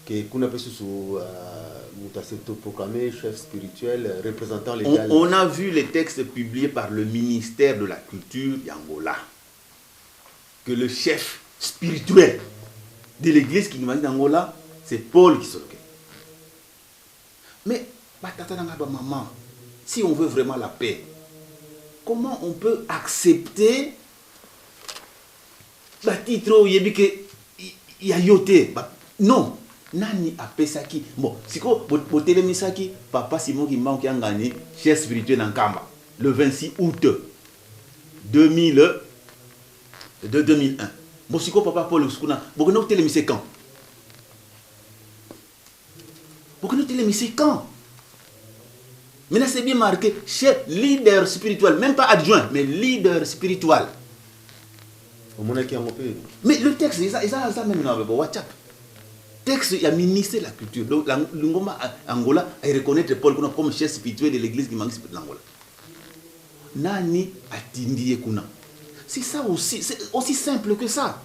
ke kuna mpe susu moto as'autoproclamé chef spirituel, représentant légal. On a vu les textes publiés par le ministère de la Culture d'Angola, que le chef spirituel de l'église kimbanguiste d'Angola, c'est Paul Kisolokele. Mais batata na nga, bamama, si on veut vraiment la paix, comment on peut accepter batitre oyo oyebi ke ya yo te? Non, nani apesaki? Bon, sikoyo botelemisaki papa Simon Kimbangu Kiangani chef spirituel na Nkamba le 26 août 2000 de 2001. Bon, sikoyo papa Paul kuna, bokende kotelemisa quand? Bokende kotelemisa quand? Maintenant, c'est bien marqué chef, leader spirituel, même pas adjoint, mais leader spirituel. Omonaki yango mpe? Mais le texte eza même na ba WhatsApp, texte ya ministère de la Culture. Donc lingomba Angola areconnaître Paul kuna comme chef spirituel de l'église kimbanguiste de l'Angola. Nani atindi ye kuna? C'est ça aussi, c'est aussi simple que ça.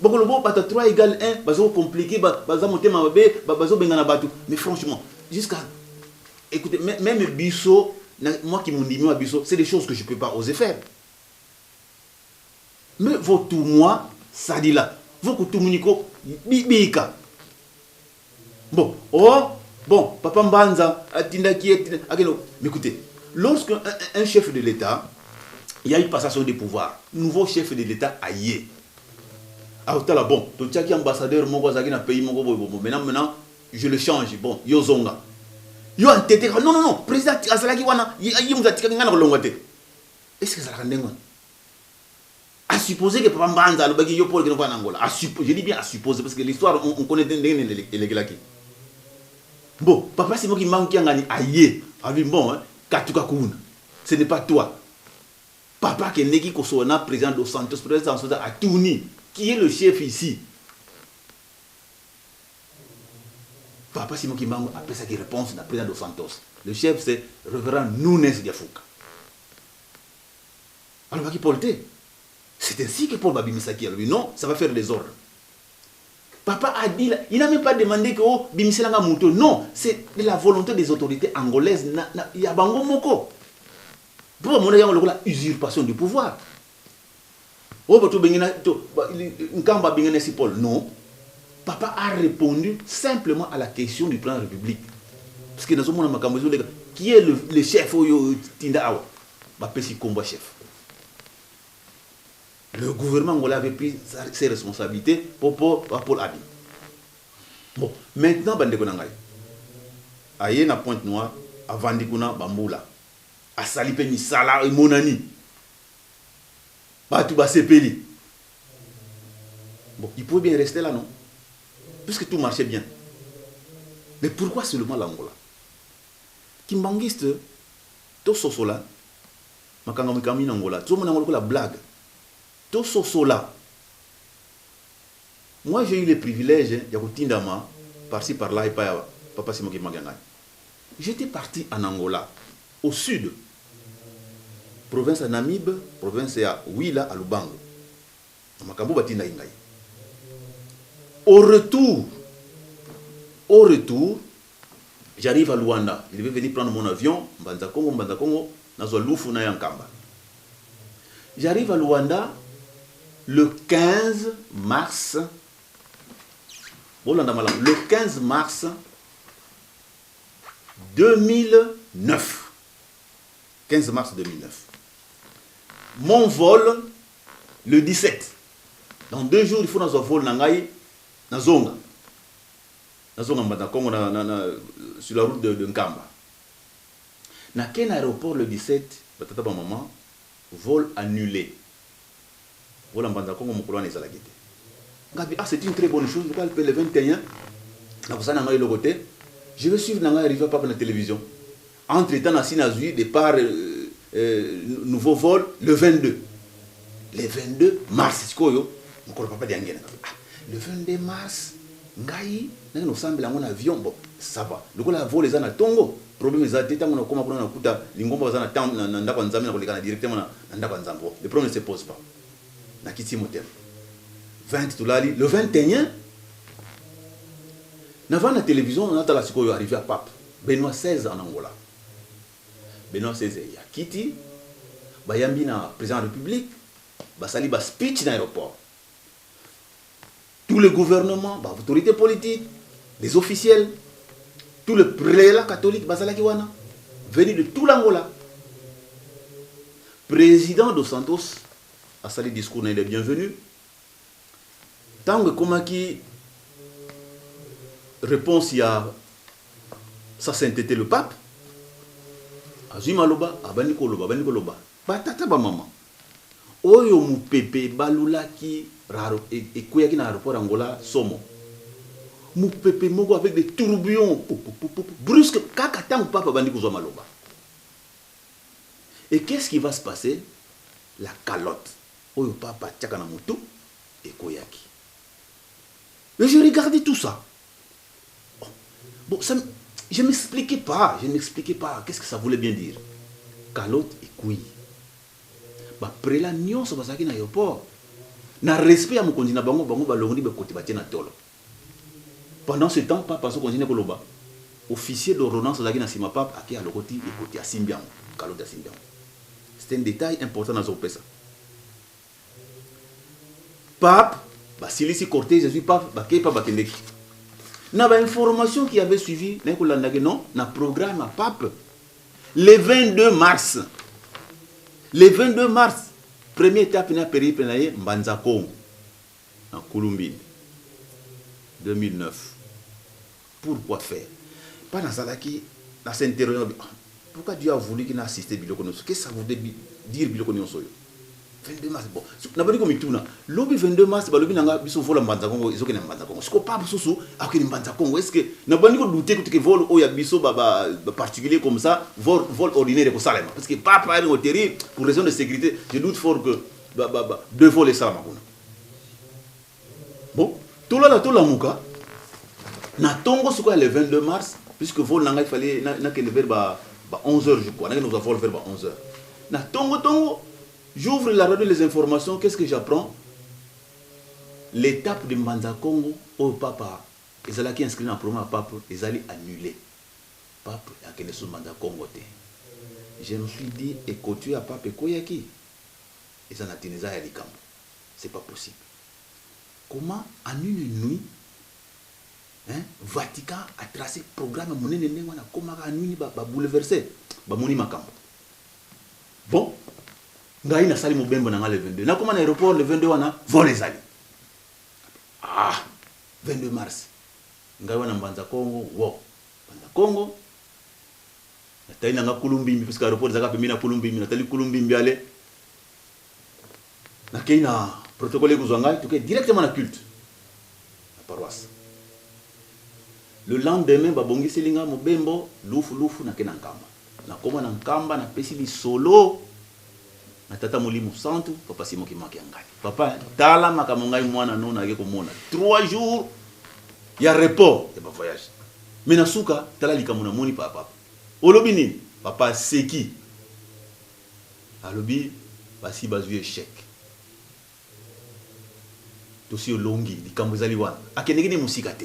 Bokolobo bato 3 égale 1, bazo compliqué, baza motema mabe, bazobengana bato. Mais franchement, jusqu'à, écoutez, même biso, moi qui mondimi wa biso, c'est des choses que je peux pas oser faire. Mais votumwa sadila, vokutumuniko bika. Bon, oh, bon, papa Mbanza atindaki akeno. Mais écoutez, lorsque un chef de l'État, il y a eu passation de pouvoir, nouveau chef de l'État aye. Ah, tala, bon, totiaki ambassadeur moko azalaki na pays moko boye, bon, maintenant je le change, bon, yo zonga. Yo entêté, non, non, non, président azalaki wana, ye moto atikaki nga na kolongwa te. Est-ce que ezalaka ndenge wana? À supposer que papa Mbanza alobaki yo Paul kende na Angola. À supposer, je dis bien à supposer, parce que l'histoire, on connaît ndenge nini elekelaki. Bon, papa Simon Kimbangu Kiangani aye, abi bon, hein, katuka kuna. Ce n'est pas toi. Papa kendeki kosona président dos Santos, président dos Santos atuni, qui est le chef ici? Papa Simon Kimbangu apesaki réponse na président dos Santos. Le chef, c'est révérend Nunes Diafuka. Alobaki Paul te. C'est ainsi que Paul babimisaki alobi non, ça va faire des ordres. Papa a dit, il n'a même pas demandé que oh, bimiselanga moto. Non, c'est de la volonté des autorités angolaises. Ya bango moko. Pour mon yango lokola usurpation du pouvoir. Oh, bato bengina to nkamba bengina si Paul. Non. Papa a répondu simplement à la question du président de la République. Parce que dans ce monde makambo ezoleka, qui est le chef oyo tinda awa? Bapesi kombo chef. Le gouvernement angolais avait pris ses responsabilités pour Paul Abi. Bon, maintenant bandeko na ngai. Aye na Pointe Noire, avandi kuna bambula. Asali pe misala emonani. Batu basepeli. Bon, il pouvait bien rester là, non? Puisque tout marchait bien. Mais pourquoi seulement l'Angola? Kimbanguiste, to sosola, makanga mikami na Angola, to mona la blague. To sosola. Moi, j'ai eu le privilège ya kotindama par-ci par-là et pas papa Simon Kimbangu. J'étais parti en Angola, au sud, province ya Namibe, province ya Huila à Lubango. Makambo batinda ngai. Au retour, j'arrive à Luanda. Je devais venir prendre mon avion, Mbanza Congo, Mbanza Congo, nazwa lufu na Yankamba. J'arrive à Luanda le 15 mars. Bolanda malamu, le 15 mars 2009. 15 mars 2009. Mon vol, le 17. Dans 2 jours, il faut dans un vol na ngai, na zonga. Na zonga Mbanza Congo, sur la route de Nkamba. Na ken aéroport le 17, batata ba maman, vol annulé. Vol Mbanza Congo mokolo wana ezalaki te. Ngabi, ah, c'est une très bonne chose. Le 21, na kosala ngai eloko te. Je vais suivre nanga arrivé papa na télévision. Entre temps, na nazui départ nouveau vol le 22. Le 22 mars, sikoyo, mokolo papa diangena. Ah, le 22 mars, ngai nanga no sambela ngo na avion, bon, ça va. Lokola vol eza na tongo, problème eza te, tango na koma kuna na kuta lingomba baza na temps na ndako ya Nzambe, na koleka na directement na ndako ya Nzambe. Bon, le problème ne se pose pas. Na kiti motema. 20 tolali, le 21 na vanda na télévision, na tala sikoyo arrivé à pape Benoît XVI en Angola. Benoît XVI ya kiti, bayambi na président de la République, basali ba speech na aéroport. Tout le gouvernement, ba autorité politique, les officiels, tout le prélat catholique bazalaki wana, venu de tout l'Angola. Président dos Santos asali discours na ye de bienvenue. Tango ekomaki réponse ya sa sainteté le pape, azwi maloba, abandi koloba, abandi koloba. Batata ba mama, oyo mupepe balulaki raro, ekweyaki na aéroport Angola somo. Mupepe moko avec des tourbillons, pou, pou, pou, pou, pou, brusque, kaka tango pape abandi kozwa maloba. Et qu'est-ce qui va se passer? La calotte. Oyo papa tiaka na motu, ekoyaki. Mais je regardais tout ça. Oh, bon, ça, je m'expliquais pas, je m'expliquais pas. Qu'est-ce que ça voulait bien dire? Calotte et couille. Ba prélat nyonso bazalaki na aéroport. Na respect ya mokonzi na bango, bango balongoli ba koti batie na tolo. Pendant ce temps, papa azo continuer koloba. Officier d'ordonnance azalaki na sima pape ake alokoti ekoti asimbi yango. Calotte asimbi yango. C'est un détail important na zopesa. Pape, basilisi cortège, azwi pape, bakei pape bakendeki. Na ba information qui avait suivi, na kolandaki non, na programme à pape. Le 22 mars. Le 22 mars, première étape na périple na ye Mbanza Congo. Na Kulumbini. 2009. Pourquoi faire? Pas na zalaki na s'interroger, ah, pourquoi Dieu a voulu qu'il assiste biloko nyonso? Qu'est-ce que ça voulait dire biloko nyonso yo? 22 mars, bon. Na bali ko mituna. Lobi 22 mars, balobi nanga biso vola Mbanza Congo, ezoke na Mbanza Congo. Siko pape susu, akende Mbanza Congo. Est-ce que na bali ko douter que vol oyo ya biso ba particulier comme ça, vol ordinaire ko salema. Parce que pape a atterri pour raison de sécurité, je doute fort que ba deux vols esalama kuna. Bon, tolala tolamuka. Na tongo siko le 22 mars, puisque vol nanga il fallait na kende vers ba 11 heures je crois, na nous vol vers ba 11 heures. Na tongo tongo, j'ouvre la radio les informations, qu'est-ce que j'apprends? L'étape de Mbanza Congo oyo papa ezalaki inscrit na programme ya pape ezali annulé. Pape akende so Mbanza Congo te. Je me suis dit, ekotu ya pape ekoyaki eza na ntina, eza ya likambo, c'est pas possible. Comment en une nuit, hein, Vatican a tracé programme monene ndenge wana, akomaka en une babouleverse, bamoni makambo. Bon, ngai nasali mobembo na nga le 22, nakoma na aéroport le 22 wana, vol ezali, ah, 22 mars. Ngai wana Mbanza Congo, wo Mbanza Congo, natali nanga Kulumbimbi, puisque aéroport ezalaka pembeni na Kulumbimbi. Natali Kulumbimbi, ale nakei na protocole ekozwa ngai, tokei directement na culte na paroisse. Le lendemain, babongiseli nga mobembo lufu lufu, nake na Nkamba. Nakoma na Nkamba, napesi lisolo na tata Molimo Santu, papa Simoki Maki ya ngai. Papa, tala makambo ngai mwana no nake komona 3 jours ya report ya bavoyage, mais na suka tala likambo namoni. Papa, olobi nini? Papa aseki, alobi: basi bazwi échec, tosi olongi likambo ezali wana. Akendeki ne mosika te.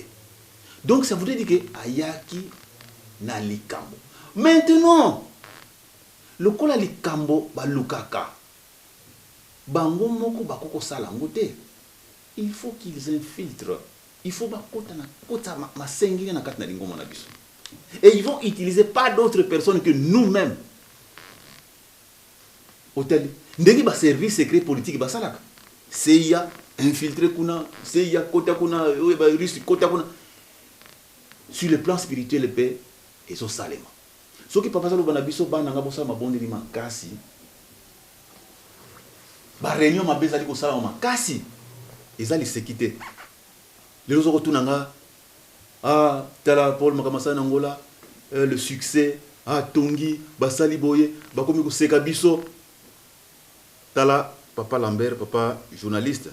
Donc ça voudrait dire que ayaki na likambo. Maintenant, lokola likambo balukaka, bango moko bakoki kosala yango te, il faut qu'ils infiltrent, il faut bakota na kota masengeli na kati na lingomba na biso, et ils vont utiliser pas d'autres personnes que nous-mêmes. Otali ndenge baservice secret politique basalaka, CIA infiltré kuna, CIA kota kuna, oyo barusse kota kuna. Sur le plan spirituel mpe ezosalema. Soki papa azaloba na biso: bana nga, bosala mabondeli makasi, baréunion mabe ezali kosalama makasi, eza liseki te. Lelo oza kotuna nga: ah, tala Paul, makambo asali na Ngola, le succès, ah, tongi basali boye, bakomi koseka biso. Tala papa Lambert, papa journaliste,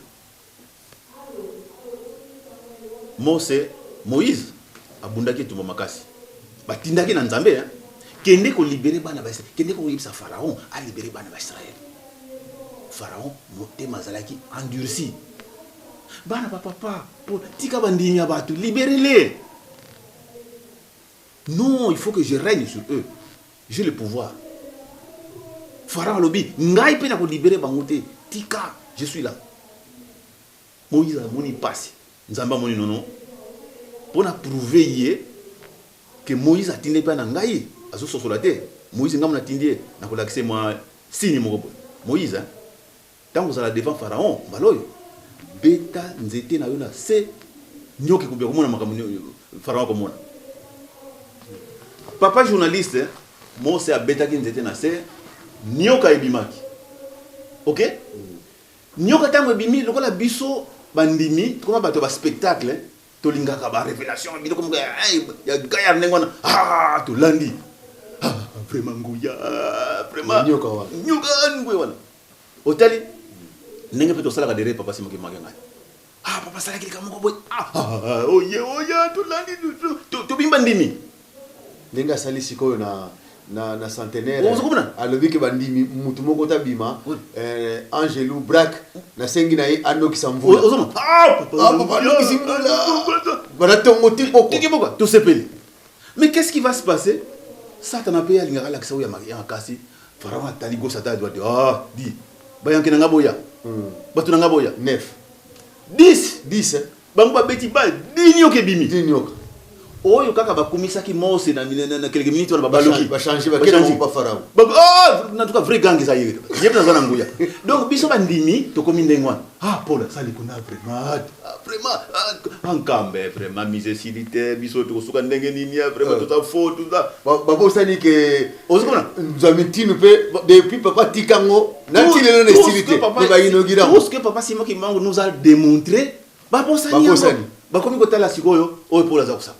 Mose, Moïse abundaki etumba makasi, batindaki na Nzambe, hein? Kende kolibérer bana ba, kende koyebisa Pharaon alibérer bana baIsraele. Pharaon motema azalaki endurci. Bana bapapa, po tika bandimi ya bato, libérez-les. Non, il faut que je règne sur eux, j'ai le pouvoir. Pharaon alobi: ngai mpe nakolibérer bango te, tika, je suis là. Moïse amoni mpasi, Nzambe amoni nono mpo na prouver ye ke Moïse atindi mpe na ngai, azososola te. Moïse, ngambo natindi ye, nakolakisa mwa signe moko boye. Moïse, ntango ozala devant Pharaon, mbala oyo beta nzete na yo na se, nyoki kobia komona makambo Pharaon akomona. Papa journaliste, Mose abetaki nzete na se, nyoka ebimaki. Ok, nyoka ntango ebimi, lokola biso bandimi tokoma bato ya baspectacle, tolingaka barévélation, biloko moko ya gayar ndenge wana. Ah, tolandi, ah, vraiment nguya, vraiment nyoka wana. Nyoka nguya wana. Otali ndenge mpe tosalaka dere papa Simoki Make ngai: ah, papa asalaki likambo moko boye. Ah, oye oye, tolandi, tobimba ndimi. Ndenge asali sikoyo na centenaire. Ozokomona? Alobi ke bandimi mutu moko tabima, angelu brak nasengi na ye anokisa mvula. Ozomona? Ah, Ah, papa anokisi mvula bana tongo ti poko. Tiki poko, tosepeli. Mais qu'est-ce qui va se passer? Satana mpe alingaka alakisa oyo ya makasi. Pharaon atali gauche, ata droite. Ah, di bayanke na nga boya, bato na nga boya. 9. 10. 10, eh? Bango babeti ba 10, nyoka ebimi. 10 nyoka. Oyo kaka bakumisaki Mose na quelques minutes wana, babaloki. Bachange, bakende bango pa Pharaon. Ah, en tout cas vrai gang eza ye, ye mpe naza na nguya. Donc biso bandimi tokomi ndenge wana. Ah, Paul asali kuna vraiment, ah, vraiment, ah, nkambe vraiment mise esili te, biso tokosuka ndenge nini? Ah, vraiment toza faux, tout ça. Babosani ke Ozokomona? Nzambe ntinu mpe depuis papa tikango na ti lelo na esili te, me bainaugurer. Tout ce que papa Simon Kimbangu nous a démontré, babosani yango. Babosani. Bakomi kotala sikoyo oyo Paul aza kosala.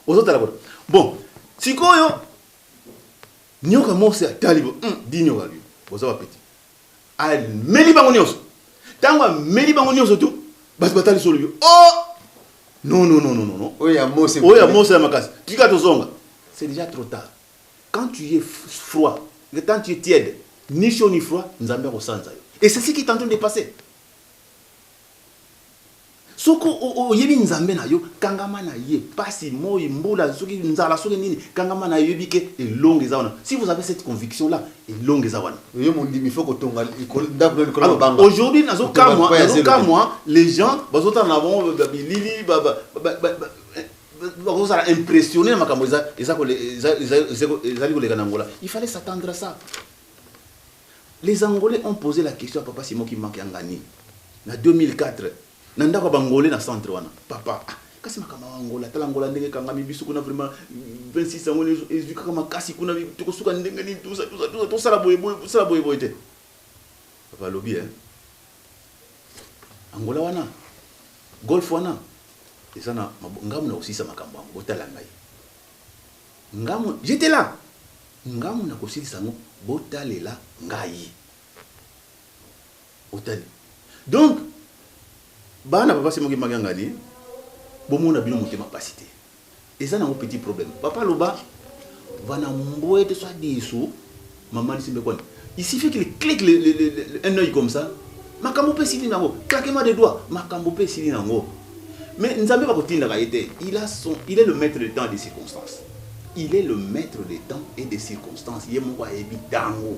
Ozotala bona. Bon, sikoyo nyoka, Mose atali bo, di nyoka bi boza bapeti, ameli bango nyonso. Ntango ameli bango nyonso tu, bato batali solo bio: oh non, non, non, non, non, non. Oyo ya Mose. Oyo ya Mose ya makasi, tika tozonga. C'est déjà trop tard. Quand tu es froid, quand tu es tiède, ni chaud ni froid, Nzambe akosanza yo. Et c'est ce qui est en train de passer. Soki oyebi Nzambe na yo, kangama na ye. Pasi, moi, mbula, soki nzala, soki nini, kangama na ye, oyebi ke elonga eza wana. Si vous avez cette conviction là, elonga eza wana. Yo mondimi, faut kotonga ndako na likolo mabanga. Aujourd'hui, nazo kamwa, nazo kamwa les gens bazotala na bango bilili, bakozala impressionné na makambo ezali koleka na Angola. Il fallait s'attendre à ça. Les Angolais ont posé la question à papa Simon Kimbangu Kiangani na 2004, na ndako ya Bangolais na centre wana. Papa, ah, kasi makambo ya Angola, tala Angola ndenge ekangami biso kuna, vraiment 26 yango ezwi kaka makasi kuna, tokosuka ndenge nini? Tusa tusa tusa, tosala boye boye, tosala boye boye te. Papa alobi, eh, Angola wana, golfe wana eza na ngambo na kosilisa makambo yango, botala ngai ngambo. J'étais là, ngambo na kosilisa yango, botalela ngai. Otali donc bana papa Simon Kimbangu Kiangani, bomona bino motema pasi te, eza nango petit problème. Papa aloba vana mbwete so adisu mama lisimbe kwani, il suffit qu'il clique un œil comme ça, makambo mpe esili nango. Claquement de doigts, makambo mpe esili nango. Mais Nzambe bakotindaka ye te. Il est le maître de temps et des circonstances. Il est le maître des temps et des circonstances. Ye moko ayebi ntango.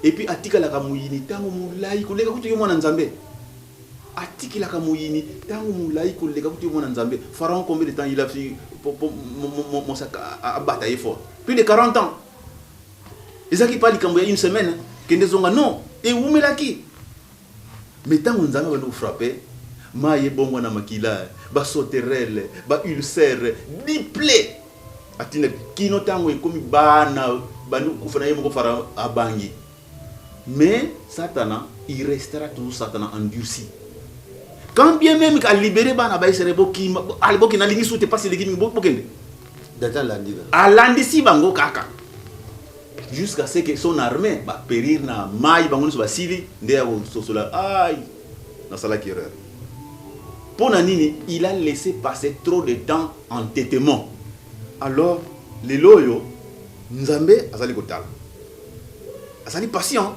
Et puis atikalaka moyini ntango molai koleka kutu ye mwana Nzambe. Atikelaka moyini ntango molai koleka kutu ye mwana Nzambe. Pharaon, combien de temps il a fi mosaka abata ye fort? Plus de 40 ans. Ezalaki pa likambo ya une semaine, kende zonga, non, ewumelaki. Mais ntango Nzambe abandi kofrapper, mai ebongwa na makila, basauterelles, baulcère, diple atinda kino ntango ekomi bana bandi kokufa na ye moko Pharaon abangi. Mais Satana, il restera toujours Satana endurci. Quand bien même alibérer bana baisrael, bokima, ale bokende, alingi su te, pasi eleki mingi, bokende. Data alandi. Alandisi bango kaka jusqu'à ce que son armée bapérir na mai, bango nyonso basili, nde ya kososola: ai, nasalaki erreur. Mpo na nini? Il a laissé passer trop de temps en entêtement. Alors lelo oyo Nzambe azali kotala, azali patient,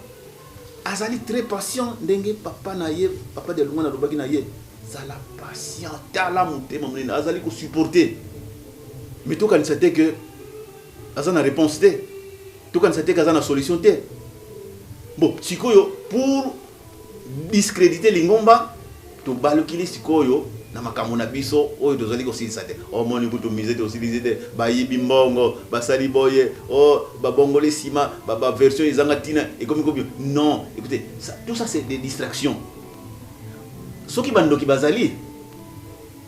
azali très patient. Ndenge papa na ye, papa de lungwana, alobaki na ye: zala patient, tala motema monene, azali kosupporter. Mais tokanisa te ke aza na réponse te, tokanisa te ke aza na solution te. Bon, sikoyo pour discréditer lingomba, tobalukili sikoyo na makambo na biso oyo tozali kosilisa te. Omoni kutu mise tosilisi te, bayibi mbongo, basali boye, o babongoli nsima baversion ezanga ntina, ekomi kobi. Non, écoutez ça, tout ça c'est des distractions. Soki bandoki bazali,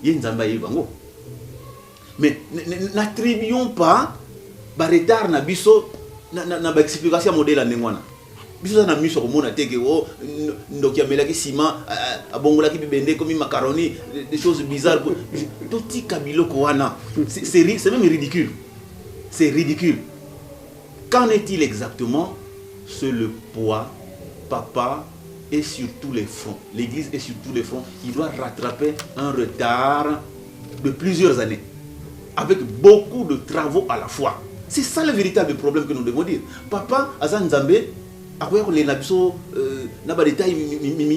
ye Nzambe ayebi bango. Mais n'attribuons pas baretard na biso na baexplication ya modèle ya ndenge wana. Biso oza na miso ya komona te ke o ndoki amelaki nsima, abongolaki bibende ekomi macaroni, des choses bizarres. Totika biloko wana, c'est même ridicule, c'est ridicule. Qu'en est-il exactement? C'est le poids. Papa est sur tous les fronts, l'église est sur tous les fronts. Il doit rattraper un retard de plusieurs années avec beaucoup de travaux à la fois. C'est ça le véritable problème que nous devons dire. Papa aza Nzambe, akoya kolela biso na badétail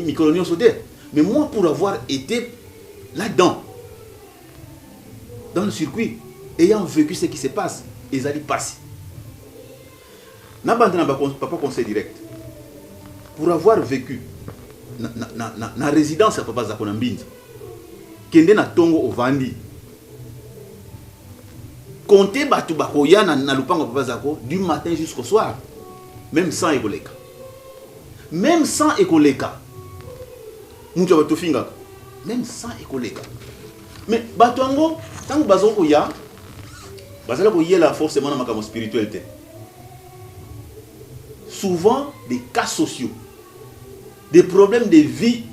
mikolo nyonso te. Mais moi, pour avoir été là-dedans, dans le circuit, ayant vécu ce qui se passe, ezali pasi nabanda na papa conseil direct, pour avoir vécu na résidence ya papa Zako na Mbinza. Kende na ntongo, ovandi, compte bato bakoya na lopango ya papa Zako du matin jusqu'au soir, même 100 ekoleka, même 100 ekoleka. Mutu ya bato tofingaka, même 100 ekoleka. Mais bato yango, ntango baza koya, bazali koyela forcément na makambo spirituel te. Souvent des cas sociaux, des problèmes de vie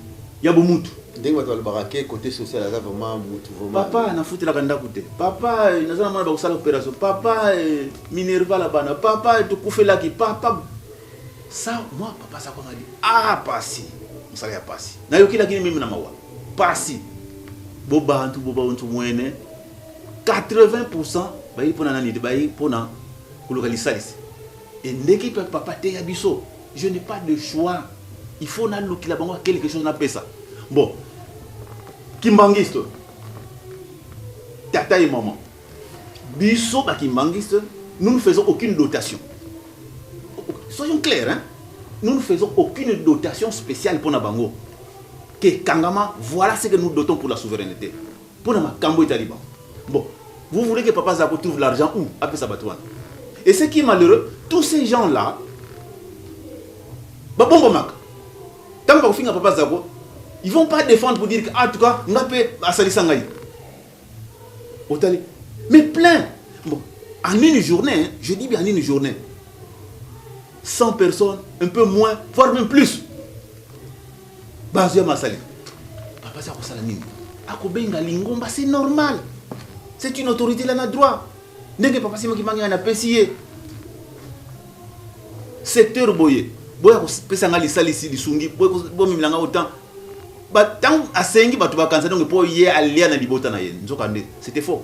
ya bomutu. Ndenge bato balobaka ke côté social aza vraiment mutu vraiment. Papa, nafutelaka ndako te. Papa, naza na mwana bakosala opération. Papa, minerval ya bana. Papa, tokufelaki papa. Ça, moi, papa Zako m'a dit: ah, pasi, mosala ya pasi. Nayokelaki même na mawa, pasi. Bo bantu, bo bantu mwene, 80 bayi mpona nani te? Bayi mpona koluka lisalisi. E ndenge mpe papa teya biso, je n'ai pas de choix, il faut nalukila bango quelque chose napesa. Bon, Kimbanguiste, tata et maman, biso ba kimbanguiste, nous ne faisons aucune dotation. Soyons clairs, hein? Nous ne faisons aucune dotation spéciale pour na bango. Que kangama, voilà ce que nous dotons pour la souveraineté. Pour na makambo etali bango. Bon, vous voulez que papa Zako trouve l'argent où? Apesa bato wana. Et ce qui est malheureux, tous ces gens-là, babombamaka. Ntango bakofinga papa Zako, ils vont pas défendre pour dire que, en tout cas, nga mpe asalisa ngai. Otali. Mais plein. Bon, en une journée, hein, je dis bien en une journée, 100 personnes, un peu moins, voire même plus. Bazwa masali. Papa Zako kosala nini? Akobenga lingomba, c'est normal. C'est une autorité là na droit. Ndenge papa Simon Kimbangu apesi ye. Secteur boye, boya kopesa nga lisalisi, lisungi, bomemela nga autant. Ntango asengi bato bakanisa donc mpo ye alia na libota na ye, nzoka nde c'était faux.